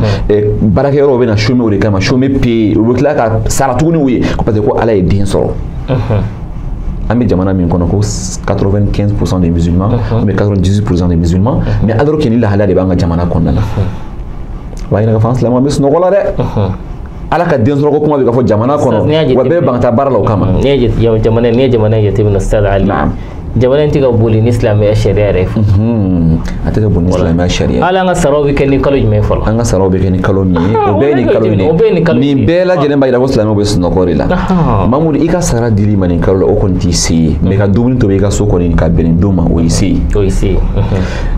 baarakɛyɔrɔw bɛna chômer o de kama, chômer paye, u bɛ tila ka sara tuguni u ye ko parce que ko Ala ye den sɔrɔ. An bɛ jamana min kɔnɔ ko 95% des musulmans, ou bien 98% des musulmans, mais alors que ni lahalaya de b'an ka jamana kɔnɔna la. O b'a yira k'a fɔ an silamɛw bɛ sunɔgɔ la dɛ. Ala ka den sɔrɔ ko kuma bɛ ka fɔ jamana kɔnɔ, wa bɛɛ bɛ ban ka taa baara la o kama. N'i ye jamana n'i ye jamana jateminɛ Ustaz Ali, jamana in tɛ ka boli ni silamɛya sariya yɛrɛ ye. A tɛ ka boli ni silamɛya sariya ye. Hali an ka saraw bɛ kɛ ni kalo jumɛn fɔlɔ? An ka saraw bɛ kɛ ni kalo min ye, o bɛɛ ye nin kalo in de ye. Nin bɛɛ lajɛlen b'a jira ko silamɛw bɛ sunɔgɔ de la. Mamudu, i ka sara dili ma nin kalo la, o kɔni t'i se ye. Mais ka dumuni tobi i ka so kɔni ka bɛn nin don ma, o y'i se ye. O y'i se ye.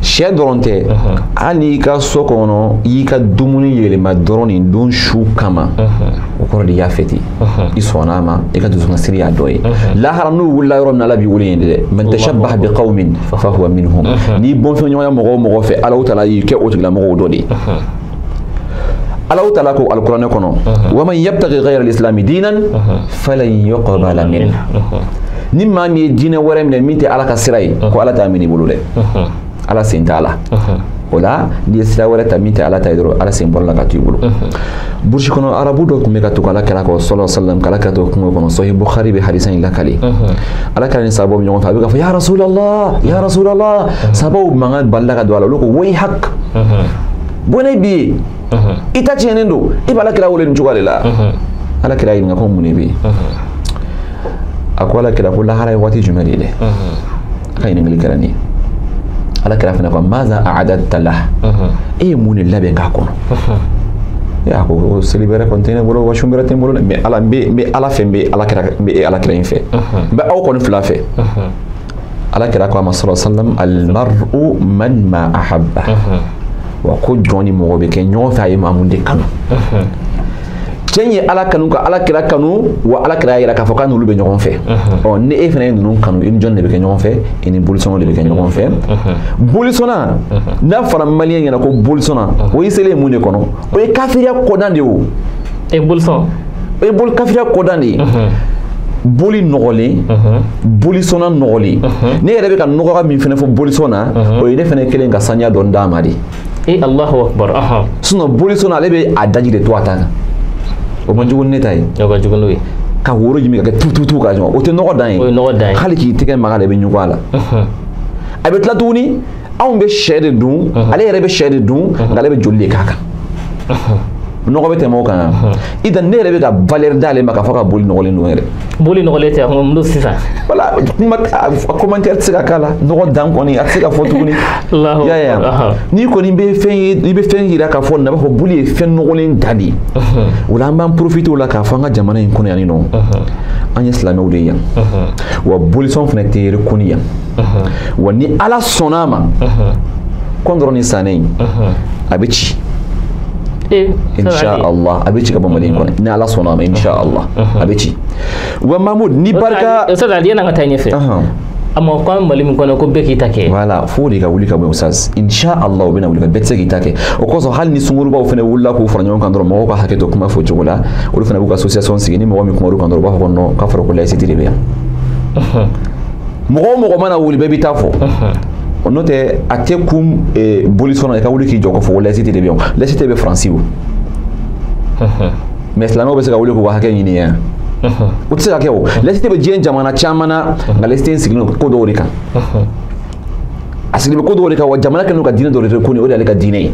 Sɛ dɔrɔn tɛ, hali n'i ka so kɔnɔ i y'i ka dumuni yɛlɛma dɔrɔn nin don su kama, o kɔrɔ de i y'a fêté. I sɔnna a ma, i ka dusukunnasiri y'a dɔ ye. Lahara n'u wulila yɔrɔ min na, Ala b'i wele yen de dɛ. Man tashabbaha biqawmin fahuwa minhum. N'i bɔnfɛn ɲɔgɔnya mɔgɔ o mɔgɔ fɛ, Alahu taala y'i kɛ o tigilamɔgɔw dɔ de ye. Alahu taala ko alikuranɛ kɔnɔ, wa man yabtaghi ghayra al-islami diinan falan yuqbala minhu. Ni maa min ye diinɛ wɛrɛ minɛ min tɛ Ala ka sira ye, ko Ala t'a minɛ i bolo dɛ. Ala sen t'a la. O la n'i ye sira wɛrɛ ta min tɛ Ala ta ye dɔrɔn, Ala sen bɔra la ka to i bolo. Burusi kɔnɔ arabu dɔ tun bɛ ka tugu Ala kira kɔ sallallahu alaihi wasallam, k'Ala kira to kungo kɔnɔ. Sahih Bukhari bɛ hadisa in lakale. Ala kira ni sahabaw bɛ ɲɔgɔn fɛ, a bɛ k'a fɔ ya Rasulallah, ya Rasulallah. Sahabaw mankan balila ka don a la, olu ko wayhak, bɔnɛ b'i ye, i ta tiɲɛnen don, i b'Ala kira wele nin cogoya de la. Ala kira ɲininka ko mun de bɛ yen? A ko Ala kira ko lahara ye waati jumɛn de ye dɛ? A ka ɲininkali kɛra nin ye. Ala kira fana ko maza a'adatta lah, e ye mun de labɛn k'a kɔnɔ? A ko seli bɛrɛ kɔni tɛ ne bolo, wa sun bɛrɛ tɛ n bolo dɛ, mais Ala n bɛ Ala fɛ, n bɛ Ala kira, n bɛ Ala kira in fɛ, n bɛ aw kɔni fila fɛ. Ala kira ko a ma sallallahu alaihi wasallam, al-mar'u man ma ahabba, wa ko jɔn ni mɔgɔ bɛ kɛ ɲɔgɔn fɛ a ye maa mun de kanu. Cɛ ye Ala kanu ka Ala kira kanu, wa Ala kira y'a jira k'a fɔ k'a n'olu bɛ ɲɔgɔn fɛ. Ɔ ni e fana ye ninnu kanu, i ni jɔn de bɛ kɛ ɲɔgɔn fɛ? I ni bolisɔnnaw de bɛ kɛ ɲɔgɔn fɛ. Bolisɔnna, n'a fɔra maliyɛn ɲɛna ko bolisɔnna, o y'i selen mun de kɔnɔ? O ye kafiriya kɔdan de ye o. E bolisɔn? O ye kafiriya kɔdan de ye. Boli nɔgɔlen, bolisɔnna nɔgɔlen. Ne yɛrɛ bɛ ka nɔgɔ min fana fɔ bolisɔn na, o ye ne fana kelen ka saniya dɔɔni d'a ma de. E Alahu akbar. Sinon bolisɔnna ale bɛ a daji de to a ta kan. O man jugu ni ne ta ye. O ka jugu n'o ye. Ka woro jimi ka kɛ tu ka jɔ, o tɛ nɔgɔ dan ye. O ye nɔgɔ dan ye. Hali k'i tɛgɛ maga la, i bɛ ɲugun a la. A bɛ tila tuguni, anw bɛ sɛ de dun, ale yɛrɛ bɛ sɛ de dun, nka ale bɛ joli de k'a kan. Nɔgɔ bɛ tɛmɛ o kan. I dan ne yɛrɛ bɛ ka valeur d'ale ma k'a fɔ ka boli nɔgɔlen don yɛrɛ. Boli nɔgɔlen tɛ, a kun don sisan. Voilà, kuma commentaire tɛ se ka k'a la, nɔgɔ dan kɔni a tɛ se ka fɔ tuguni. N'i kɔni bɛ fɛn ye, i bɛ fɛn yira k'a fɔ nin b'a fɔ boli ye fɛn nɔgɔlen dan de ye. O la an b'an profiter o la k'a fɔ an ka jamana in kɔnɔ yan nɔ, an ye silamɛw de ye yan. Wa bolisɔn fana tɛ reconnu yan. Wa ni Ala sɔnna a ma, kɔn dɔrɔn ni sanɛ in, a bɛ ci. Inch'Allah, a bɛ ci ka bɔ Mali in kɔnɔ ni Ala sɔnna a ma, inch'Allah a bɛ ci. Wa Mahmoud ni barika. Ustaz Ali, yan'an ka taa ɲɛfɛ. A ma ko an Mali min kɔnɔ ko bɛɛ k'i ta kɛ. Voilà, fo de ka wuli ka bɔ Ustaz. Inch'Allah u bɛna wuli ka bɛɛ tɛ se k'i ta kɛ. O kosɔn hali ni sunkurubaw fana wulila k'u fara ɲɔgɔn kan dɔrɔn, mɔgɔw ka hakɛ to kuma fɔ cogo la, olu fana b'u ka association sigi, ni mɔgɔ min kuma olu kan dɔrɔn u b'a fɔ ko non, k'a fɔra ko laïcité de bɛ yan. Mɔgɔ o mɔgɔ mana wuli bɛɛ b'i ta fɔ. N'o tɛ a tɛ kun bolisɔnna i ka wuli k'i jɔ k'a fɔ ko laïcité de bɛ yan. Laïcité bɛ Faransi o. Mais silamɛw bɛ se ka wuli k'u ka hakɛ ɲini yan. O tɛ se ka kɛ o. Laïcité bɛ diɲɛ jamana caman na, nka laïcité sigilen don ko dɔw de kan. A sigilen bɛ ko dɔw de kan, wa jamana kɛlen don ka diinɛ dɔw de ko nin o de y'ale ka diinɛ ye.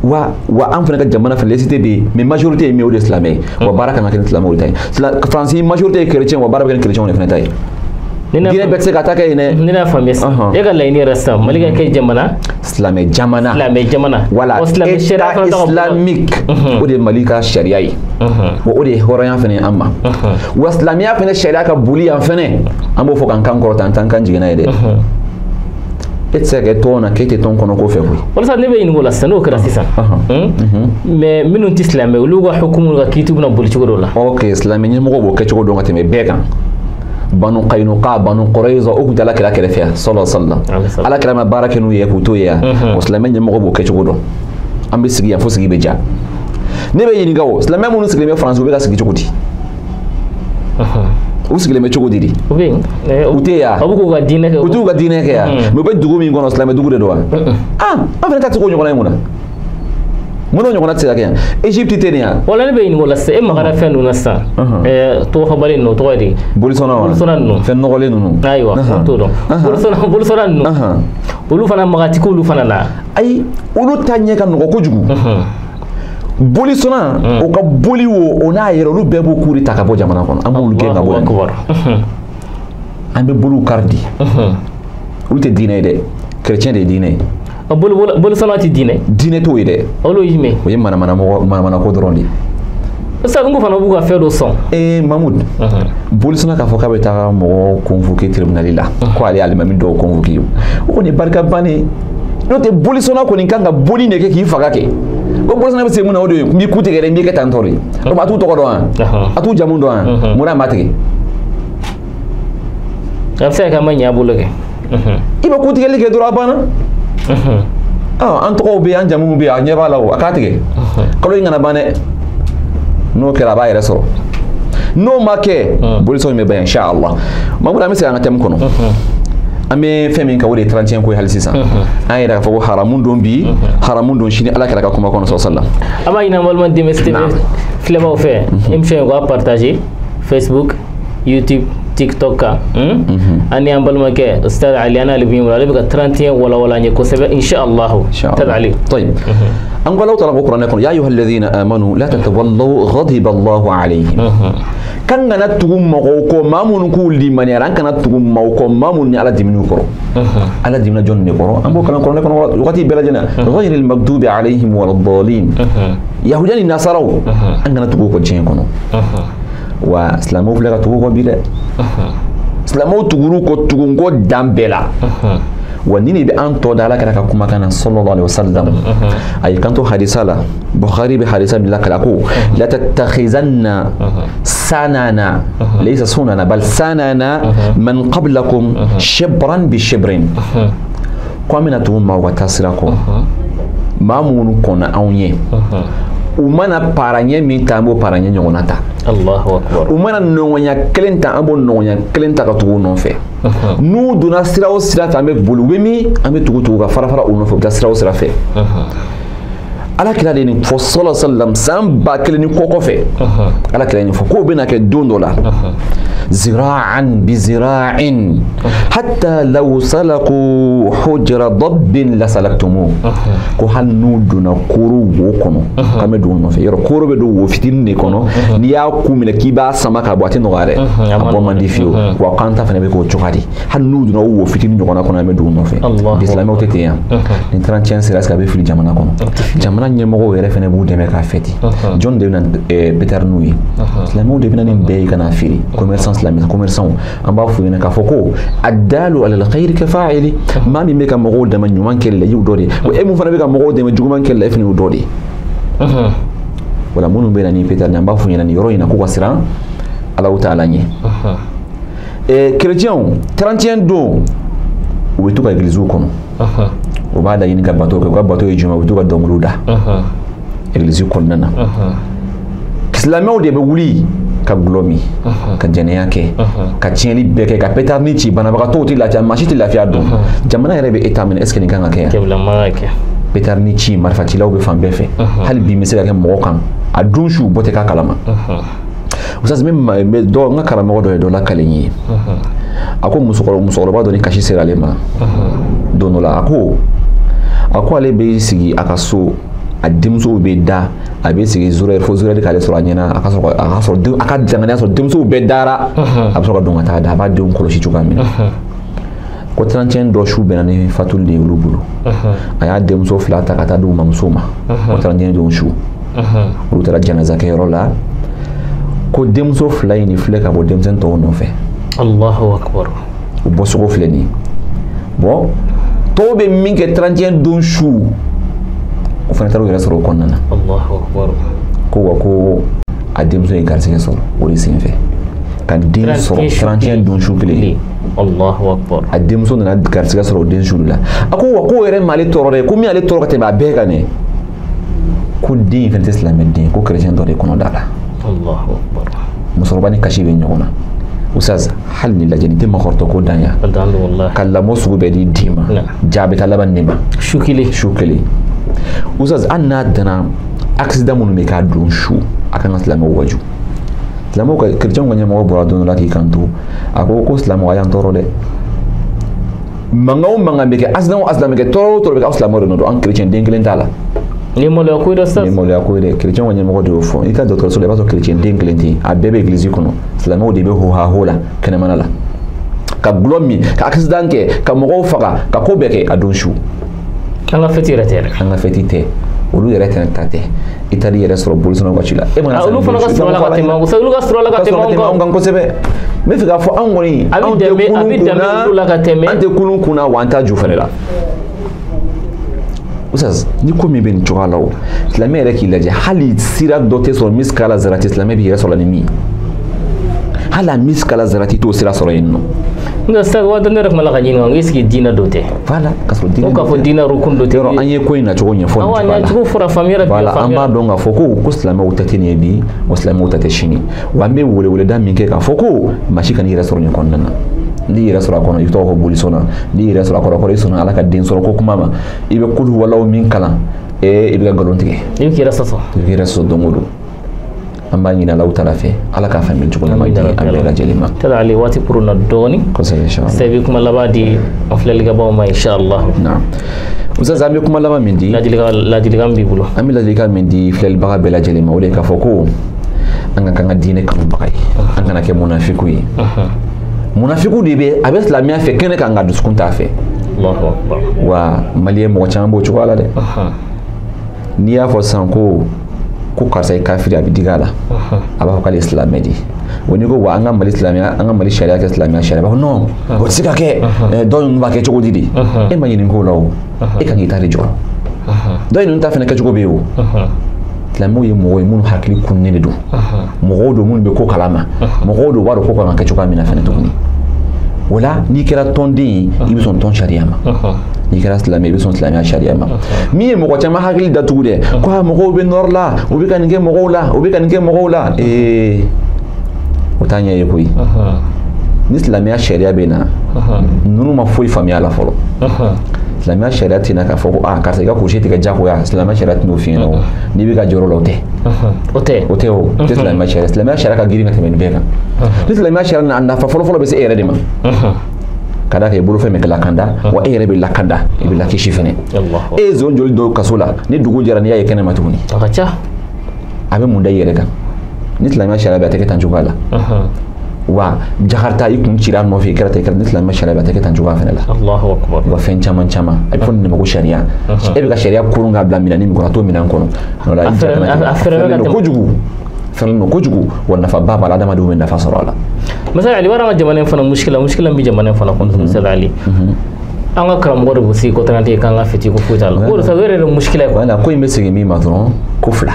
Wa an fana ka jamana fana laïcité bɛ yen, mais majorité ye min ye o de ye silamɛ ye. Wa baara kan ka kɛ ni silamɛw de ta ye. Faransi majorité ye chrétien, wa baara bɛ kɛ ni chrétien de fana ta ye. Diinɛ bɛɛ tɛ se ka taa kɛ yen dɛ. Ne n'a faamuya sisan. E ka laɲini yɛrɛ sisan Mali ka kɛ jamana. Silamɛ jamana. Silamɛ jamana. Voilà, État islamique. O de ye Mali ka sariya ye. Wa o de ye hɔrɔnya fana ye an ma. Wa silamɛya fana sariya ka boli yan fana. An b'o fɔ k'an kan kɔrɔta an t'an kan jigin n'a ye dɛ. E tɛ se ka kɛ tɔn na k'e tɛ tɔn kɔnɔ ko fɛ koyi. Walasa ne bɛ ɲininka o la sisan n'o kɛra sisan. Mais minnu tɛ silamɛ olu ka hukumu ka kiiti bɛna boli cogo dɔ la. Ok, silamɛ ɲɛmɔgɔw b'o kɛcogo dɔn ka tɛmɛ bɛɛ kan. Banu Qaynuqa, Banu Qurayza o tun tɛ Ala kira kɛrɛfɛ yan sallallahu alaihi wasallam. Ala kira ma baara kɛ n'u ye k'u to yen yan. O silamɛ ɲɛmɔgɔ b'o kɛcogo dɔn. An bɛ sigi yan fo sigi bɛ ja. Ne bɛ ɲininka o silamɛ minnu sigilen bɛ Faransi u bɛ ka sigi cogo di? U sigilen bɛ cogo di de? U tɛ yan. U b'u ka diinɛ kɛ. U t'u ka diinɛ kɛ yan. Mais u bɛ dugu min kɔnɔ silamɛ dugu de don wa? Ah, an fana ta tɛ se k'o ɲɔgɔnna ye mun na? Mun n'o ɲɔgɔnna tɛ se ka kɛ yan? Égypte tɛ nin yan. Wala ne bɛ ɲininka o la sisan e magara fɛn ninnu na sisan. Tɔgɔfɔbali ninnu o tɔgɔ ye di? Bolisɔnna wa? Bolisɔnna ninnu. Fɛn nɔgɔlen ninnu. Ayiwa o t'o dɔn. Bolisɔnna ninnu. Olu fana maga ti k'olu fana na. Ayi olu ta ɲɛ ka nɔgɔ kojugu. Bolisɔnna o ka boli wo o n'a yɛrɛ olu bɛɛ b'o k'u de ta ka bɔ jamana kɔnɔ. An b'olu gɛn ka bɔ yan. An bɛ boliw kari di. Olu tɛ diinɛ ye dɛ. Chrétien de ye diinɛ ye. Bolisɔnna tɛ diinɛ. Diinɛ t'o ye dɛ. Olu ye jumɛn? O ye manamanako dɔrɔn de ye. Sisan n ko fana b'u ka fɛn dɔ sɔn. Ee Mahmoud. Bolisɔnna k'a fɔ k'a bɛ taa mɔgɔw convoquer tribunal la. Ko ale ye alimami dɔw convoquer. O kɔni ye barika bannen. N'o tɛ bolisɔnna kɔni kan ka boli de kɛ k'i faga kɛ. Ko bolisɔnna bɛ se mun na o de ye n b'i ku tigɛ dɛ n b'i kɛ tan tɔ de. O a t'u tɔgɔ dɔn wa? A t'u jamu dɔn wa? Mun na a ma tigɛ? A bɛ se ka kɛ a ma ɲɛ a bolo kɛ. I bɛ ku tigɛli kɛ dɔrɔn a banna. An tɔgɔw bɛ yen an jamuw bɛ yen a ɲɛ b'a la o a k'a tigɛ. Kalo in kana ban dɛ. N'o kɛra a b'a yɛrɛ sɔrɔ. N'o ma kɛ bolisɔn in bɛ ban inshallah. Mahmoud an bɛ segin an ka thème kɔnɔ. An bɛ fɛn min kan o de ye 31 ko ye hali sisan. An yɛrɛ k'a fɔ ko haramu don bi haramu don sini Ala kira ka kuma kɔnɔ sallallahu alaihi wasallam. An b'a ɲini an balima DMS TV filɛbaaw fɛ émission in k'a partager Facebook, YouTube, TikTok kan. An ni an balimakɛ Ustaz Ali an n'ale bɛ ɲɔgɔn bolo ale bɛ ka 31 walawala an ye kosɛbɛ inshallah. Ustaz Ali. طيب. An ko Alahu taala ko kuranɛ kɔnɔ ya ayyuhalladhina amanu la tatawallaw ghadiba Allahu alayhim. Kan kana tugu mɔgɔw kɔ maa minnu k'u limaniyara an kana tugu maaw kɔ maa minnu ni Ala dimin'u kɔrɔ. Ala dimina jɔn de kɔrɔ? An b'o kalan kuranɛ kɔnɔ wagati bɛɛ lajɛlen na. Ghayril maghdubi alayhim waladdallin. Yahudiya ni nasaraw an kana tugu u kɔ diɲɛ kɔnɔ. Wa silamɛw filɛ ka tugu u kɔ bi dɛ. Silamɛw tugur'u kɔ tugunko dan bɛɛ la. Wa ni de bɛ an tɔ da Ala kira ka kumakan na sallallahu alaihi wasallam. A y'i kanto hadisa la Bukhari bɛ hadisa min lakala ko la tattakhizanna sanana laysa sunana bal sanana man qablakum shibran bi shibrin. Ko an bɛna tugu maaw ka taasira kɔ maa minnu kɔnna anw ɲɛ u mana paraɲɛ min ta an b'o paraɲɛ ɲɔgɔnna ta. Allahu akbar. U mana nɔgɔnya kelen ta an b'o nɔgɔnya kelen ta ka tugu u nɔfɛ. N'u donna sira o sira fɛ an bɛ boli u bɛ min an bɛ tugu ka fara fara u nɔfɛ u bɛ taa sira o sira fɛ. Ala kira de ye nin fɔ sallallahu alaihi wasallam san 1000 ni kɔ kɔfɛ. Ala kira ye nin fɔ k'o bɛna kɛ don dɔ la. Zira'an bi zira'in hatta law salaku hujra dabbin la salaktumu. Ko hali n'u donna koro wo kɔnɔ k'an bɛ don u nɔfɛ. Yɔrɔ koro bɛ don wo fitinin de kɔnɔ n'i y'a ku minɛ k'i b'a sama ka bɔ a tɛ nɔgɔya dɛ. A bɔ man di fiyewu. Wa k'an ta fana bɛ k'o cogoya di. Hali n'u donna wo fitinin ɲɔgɔnna kɔnɔ an bɛ don u nɔfɛ. Bi silamɛw tɛ ten yan. Ni 31 sera est-ce que a bɛ fili jamana kɔnɔ? Jamana ɲɛmɔgɔw yɛrɛ fana b'u dɛmɛ k'a fêter. Jɔn de bɛ na pétard n'u ye? Silamɛw de bɛ na nin bɛɛ ye ka n'a feere. Commerçant silamɛ commerçant an b'a f'u ɲɛna k'a fɔ ko addalu alal khayri ka fa'ili. Maa min bɛ ka mɔgɔw dɛmɛ ɲuman kɛli la i y'o dɔ de ye. Wa e mun fana bɛ ka mɔgɔw dɛmɛ juguman kɛli la e fana y'o dɔ de ye. Wala minnu bɛ na ni pétard an b'a f'u ɲɛna nin yɔrɔ in na k'u ka siran Alahu taala ɲɛ. Chrétiens 31 don u bɛ to ka église kɔnɔ. U b'a laɲini ka bato kɛ u ka bato ye jumɛn u bɛ to ka dɔnkiliw da église kɔnɔna na. Silamɛw de bɛ wuli ka gulɔ min ka jɛnɛya kɛ ka tiɲɛni bɛɛ kɛ ka pétard ni ci banabagatɔw tɛ lafiya maa si tɛ lafiya don. Jamana yɛrɛ bɛ état min na est-ce que nin kan ka kɛ yan? Pétard ni ci marifacilaw bɛ fan bɛɛ fɛ. Hali bi n bɛ se ka kɛ mɔgɔ kan a don su bɔ tɛ k'a kalama. Ustaz n bɛ dɔ n ka karamɔgɔ dɔ ye dɔ lakale n ye. A ko musokɔrɔba dɔ ni kasi sera ale ma don dɔ la. A ko ale bɛ sigi a ka so A denmusow bɛ da, a bɛ sigi zéro heure fo 0 heure k'ale sɔrɔ a ɲɛna, a ka sɔrɔ a ka sɔrɔ a ka danganiya sɔrɔ denmusow bɛɛ dara, a bɛ sɔrɔ ka don ka taa da, a b'a denw kɔlɔsi cogoya min na. Ko 31 dɔ su bɛnna ni fatuli de ye olu bolo. A y'a denmuso 2 ta ka taa di u mamuso ma. O 31 don su. Olu taara janazakɛyɔrɔ la. Ko denmuso 2 in de filɛ ka bɔ denmisɛnnin tɔw nɔfɛ. Allahu akbar. U bɔsogo filɛ nin ye. Bon, tɔw bɛ min kɛ 31 don su, o fana taara u yɛrɛ sɔrɔ o kɔnɔna na. Allahu akbar. Ko wa ko a denmuso ye garisɛgɛ sɔrɔ o de senfɛ. Ka den sɔrɔ 31 don su kelen. Allahu akbar. A denmuso nana garisɛgɛ sɔrɔ o den su de la. A ko wa k'o yɛrɛ m'ale tɔɔrɔ dɛ, ko min y'ale tɔɔrɔ ka tɛmɛ a bɛɛ kan dɛ, ko den in fana tɛ silamɛ den, ko chrétien dɔ de kɔnɔ da la. Allahu akbar. Musokɔrɔba ni kasi bɛ ɲɔgɔn na. Ustaz, hali ni lajɛ nin tɛ makɔrɔtɔ ko dan ya. Ka lamɔ sugu bɛɛ di den ma. Ja bɛ taa laban nin ma. Su kelen. Su kelen. Ustaz, hali n'a danna accident minnu bɛ k'a don su, a kan ka silamɛw waju. Silamɛw ka chrétienw ka ɲɛmɔgɔ bɔra don dɔ la k'i kanto, a ko ko silamɛw a y'an tɔɔrɔ dɛ. Mankan o mankan bɛ kɛ, accident o accident bɛ kɛ, tɔɔrɔ o tɔɔrɔ bɛ kɛ, aw silamɛw de nɔ don, an chrétien den kelen t'a la. Ni maloya ko ye dɛ sisan. Ni maloya ko ye dɛ, chrétien ka ɲɛmɔgɔ de y'o fɔ. I ka dɔgɔtɔrɔso la, i b'a sɔrɔ chrétien den kelen tɛ yen, a bɛɛ bɛ église kɔnɔ. Silamɛw de bɛ hohaho la kɛnɛmana la. Ka gulɔ min, ka accident kɛ, ka mɔgɔw faga, ka ko bɛɛ kɛ a don su. An ka fête yɛrɛ tɛ yɛrɛ. An ka fête tɛ. Olu yɛrɛ tɛna ta tɛ. I taar'i yɛrɛ sɔrɔ bolisɔnnaw ka ci la. E mana olu fana ka sɔrɔ la ka tɛmɛ olu ka sɔrɔ la ka tɛmɛ anw kan kosɛbɛ. N bɛ fɛ k'a fɔ anw kɔni, anw tɛ kulun kunna, an tɛ kulun kunna wa an t'a ju fɛnɛ la. Ustaz, ni ko min bɛ nin cogoya la o, silamɛ yɛrɛ k'i lajɛ, hali sira dɔ tɛ sɔrɔ misikala zarati, silamɛ b'i yɛrɛ sɔrɔ ni min ye. Hali a misikala zarati t'o sira sɔrɔ yen nɔ. Nka sisan waati ne yɛrɛ tun b'a la ka ɲininka, n ko est ce que diinɛ dɔ tɛ? Voilà, ka sɔrɔ diinɛ. Ko k'a fɔ diinɛ rukun dɔ tɛ. Yɔrɔ an ye ko in nacogo ɲɛfɔ nin cogoya la. Awɔ, a ɲɛcogo fɔra, faamuya yɛrɛ. Voilà, an b'a dɔn k'a fɔ ko silamɛw ta tɛ nin ye bi, wa silamɛw ta tɛ sini. Wa an bɛ weleweleda min kɛ k'a fɔ ko maa si kan'i yɛrɛ sɔrɔ nin kɔnɔna na. N'i yɛrɛ sɔrɔ a kɔnɔ, i tɔgɔ ko bolisɔnna. N'i yɛrɛ sɔrɔ a kɔnɔ, kɔrɔ i sɔnna Ala ka den sɔrɔ ko kuma ma. I bɛ kulu walaw min kalan, i bɛ ka nkalon tigɛ. I bɛ k'i yɛrɛ sɔsɔ. I bɛ k'i yɛrɛ sɔsɔ don o don. An b'a ɲini Alahu taala fɛ, Ala k'a faamuyali cogo ɲuman di an bɛɛ lajɛlen ma. Tala Ali, waati kurunna dɔɔni. Kosɛbɛ, inshallah. Sisan i bɛ kuma laban di an filɛlikɛbaw ma, inshallah. Naam. Ustaz, an bɛ kuma laban min di. Ladilikan b'i bolo. An bɛ ladilikan min di filɛlibaga bɛɛ lajɛlen ma, o de ye k'a fɔ ko an ka k'an ka diinɛ kanubaga ye, an kana kɛ munafiku ye. Munafiku de bɛ a bɛ silamɛya fɛ kɛnɛ kan, nka dusukun t'a fɛ. Allahu akbar. Wa maliyɛn mɔgɔ caman b'o cogoya la dɛ. N'i y'a fɔ sisan ko karisa ye kafiri, a bɛ digi a la. A b'a fɔ k'ale ye silamɛ de ye. Wa n'i ko wa an ka Mali silamɛya, an ka Mali sariya kɛ silamɛya sariya, a b'a fɔ non, o tɛ se ka kɛ. Dɔw ninnu b'a kɛ cogo di de? E ma ɲininka o la o. E kan k'i ta de jɔrɔ. Dɔw ninnu ta fana kɛcogo bɛ yen o. Silamɛw ye mɔgɔ ye minnu hakili kununnen de don. Mɔgɔw don minnu bɛ ko kalama. Mɔgɔw don u b'a dɔn ko kan ka kɛ cogoya min na fana tuguni. O la n'i kɛra tɔnden ye, i bɛ sɔn tɔn sariya ma. N'i kɛra silamɛ, i bɛ sɔn silamɛya sariya ma. Min ye mɔgɔ caman hakili datugu dɛ, ko a mɔgɔw bɛ nɔrɔ la, u bɛ ka nin kɛ mɔgɔw la, u bɛ ka nin kɛ mɔgɔw la. O t'a ɲɛ ye koyi. Ni silamɛya sariya bɛ na, ninnu ma foyi faamuya a la fɔlɔ. Silamɛya sariya tɛ na k'a fɔ ko karisa i ka kurusi tigɛ jagoya, silamɛya sariya tɛ n'o f'i ɲɛna o. N'i bɛ ka jɔrɔ la, o tɛ. O tɛ. O tɛ o. O tɛ silamɛya sariya. Silamɛya sariya ka girin ka tɛmɛ nin bɛɛ kan. Ni silamɛya sariya nana, a nafa fɔlɔ-fɔlɔ bɛ se e yɛrɛ de ma. Ka d'a kan i bolofɛn bɛ kɛ lakanda, wa e yɛrɛ bɛ lakanda, i bɛ lakisi fɛnɛ. E ye zon joli dɔw kaso la, ni dugu jɛra n'i y'a ye kɛnɛma tuguni. A ka ca. A bɛ mun da i yɛrɛ kan? Ni silamɛya sariya bɛ, a tɛ kɛ tan cogoya la. Wa Jakarta i kun cira nɔfɛ, i kɛra ten, i kɛra ni silamɛya sariya bɛ, a tɛ kɛ tan cogoya fɛnɛ la. Allahu akbar. Wa fɛn caman caman, a bɛ fɔ nin de ma ko sariya. E bɛ ka sariya koron k'a bila minɛn min kɔnɔ, a t'o minɛn kɔnɔ. A fɛrɛ don kojugu. Fɛrɛlen don kojugu, wa nafaba b'a la, adamadenw bɛ nafa sɔrɔ a la. Masa Ali, b'a dɔn an ka jamana in fana muskila min bɛ jamana in fana kɔnɔ, Masa Ali. An ka karamɔgɔ de b'u sigi ko 31 k'an ka fiti ko foyi t'a la. O de sa, o yɛrɛ de muskila ye. Voilà, ko in bɛ segin min ma dɔrɔn, ko fila.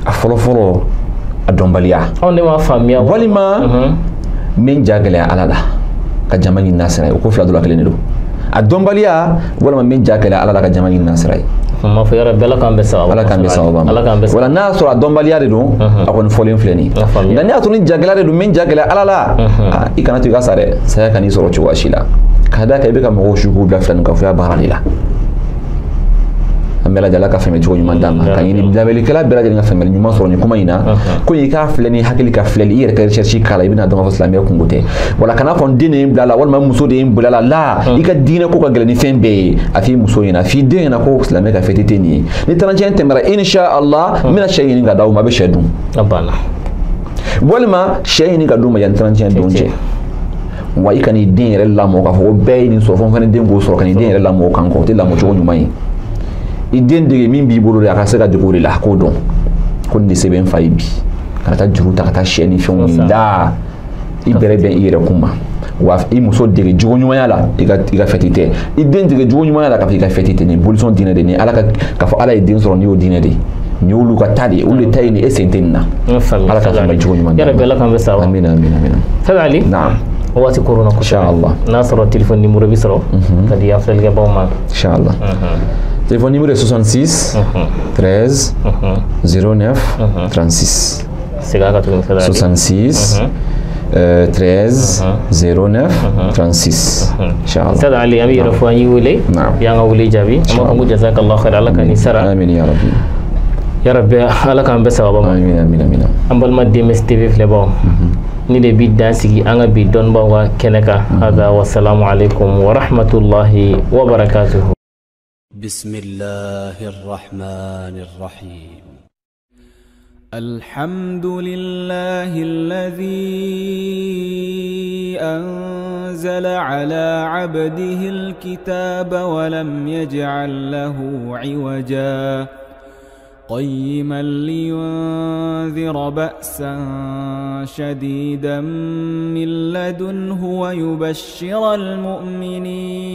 A fɔlɔ fɔlɔ, a dɔnbaliya. Anw de m'a faamuya. Walima min ja gɛlɛya Ala la ka jama ɲini n'a sira ye, o ko fila dɔ la kelen de don. A dɔnbaliya walima min ja gɛlɛya Ala la ka jama ɲini n'a sira ye. N b'a fɔ yɔrɔ bɛɛ, Ala k'an bɛn sababa ma. Ala k'an bɛn sababa ma. Ala k'an bɛn sababa. Wala n'a y'a sɔrɔ a dɔnbaliya de don, a kɔni fɔlen filɛ nin ye. Nka n'i y'a sɔrɔ ni ja gɛlɛya de don, min ja gɛlɛya Ala la, i kana to i ka sa dɛ, saya kan'i sɔrɔ cogoya si la. Ka d'a kan i bɛ ka mɔgɔw su k'u bila filaninkafoya baara de la. An bɛɛ lajɛlen, Ala ka faamuyali cogo ɲuman d'an ma, ka ɲini lamɛnnikɛla bɛɛ lajɛlen ka faamuyali ɲuman sɔrɔ nin kuma in na. Ko i k'a filɛ ni hakili ka filɛli, i yɛrɛ ka recherche k'a la, i bɛna dɔn k'a fɔ silamɛya kungo tɛ. Wala kana fɔ n den de ye n bila la, walima n muso de ye n bila la. La, i ka diinɛ ko ka gɛlɛn ni fɛn bɛɛ ye. A f'i muso ɲɛna, a f'i den ɲɛna ko silamɛ ka fête tɛ nin ye. Ni 31 tɛmɛra, insha Allah, n bɛna sɛ ɲini ka d'aw ma, a bɛ sɛ dun. A banna. Walima sɛ ɲini ka d'u ma yanni 31 don cɛ. Wa i kan'i den yɛrɛ lamɔ k'a fɔ ko bɛɛ ye nin sɔrɔ, fo n fana den k'o sɔrɔ, ka n'i den yɛrɛ lamɔ o kan kɔ, o tɛ lamɔ cogo ɲuman ye. I den dege min b'i bolo de, a ka se ka dege o de la, a k'o dɔn ko nin de se bɛ n fa ye bi. Kana taa juru ta ka taa sɛ ni fɛnw ɲini la, i bɛrɛ bɛn i yɛrɛ kun ma. Wa i muso dege jogo ɲumanya la, i ka fɛti tɛ. I den dege jogo ɲumanya la, k'a fɔ i ka fɛti tɛ. Nin bolisɔn diinɛ de, ni Ala ka k'a fɔ Ala ye den sɔrɔ, nin y'o diinɛ de ye. Nin y'olu ka ta de ye, olu de ta ye nin, e sen tɛ nin na. Ala ka faamuyali cogo ɲuman d'an ma. Yarabi, Ala k'an bɛ sababa. Amina, amina, amina. Sadi Ali. Naam. Waati koronna kosɛbɛ. Inshallah. N'a sɔrɔ téléphone numéro bɛ sɔrɔ ka di an filɛlikɛbaw ma. Inshallah. Téléphone numéro est 66 13 09 36. Segin a kan tuguni, Sadi Ali. 66 13 09 36. Inshallah. Sadi Ali, an bɛ yɛrɛ fɔ, an y'i wele. Naam. I y'an ka wele jaabi. An b'a fɔ ko jazakallahu khair, Ala ka n'i sara. Amin ya Rabbi. Ya Rabbi, Ala k'an bɛɛ sababa ma. Amin, amin, amin. An balima DMS TV filɛbaw, ni de bi dan sigi an ka bi dɔnnibaw ka kɛnɛ kan. Hada wasalamu alaikum wa rahmatullahi wa barakatuhu. بسم الله الرحمن الرحيم. الحمد لله الذي أنزل على عبده الكتاب ولم يجعل له عوجا، قيما لينذر بأسا شديدا من لدنه ويبشر المؤمنين.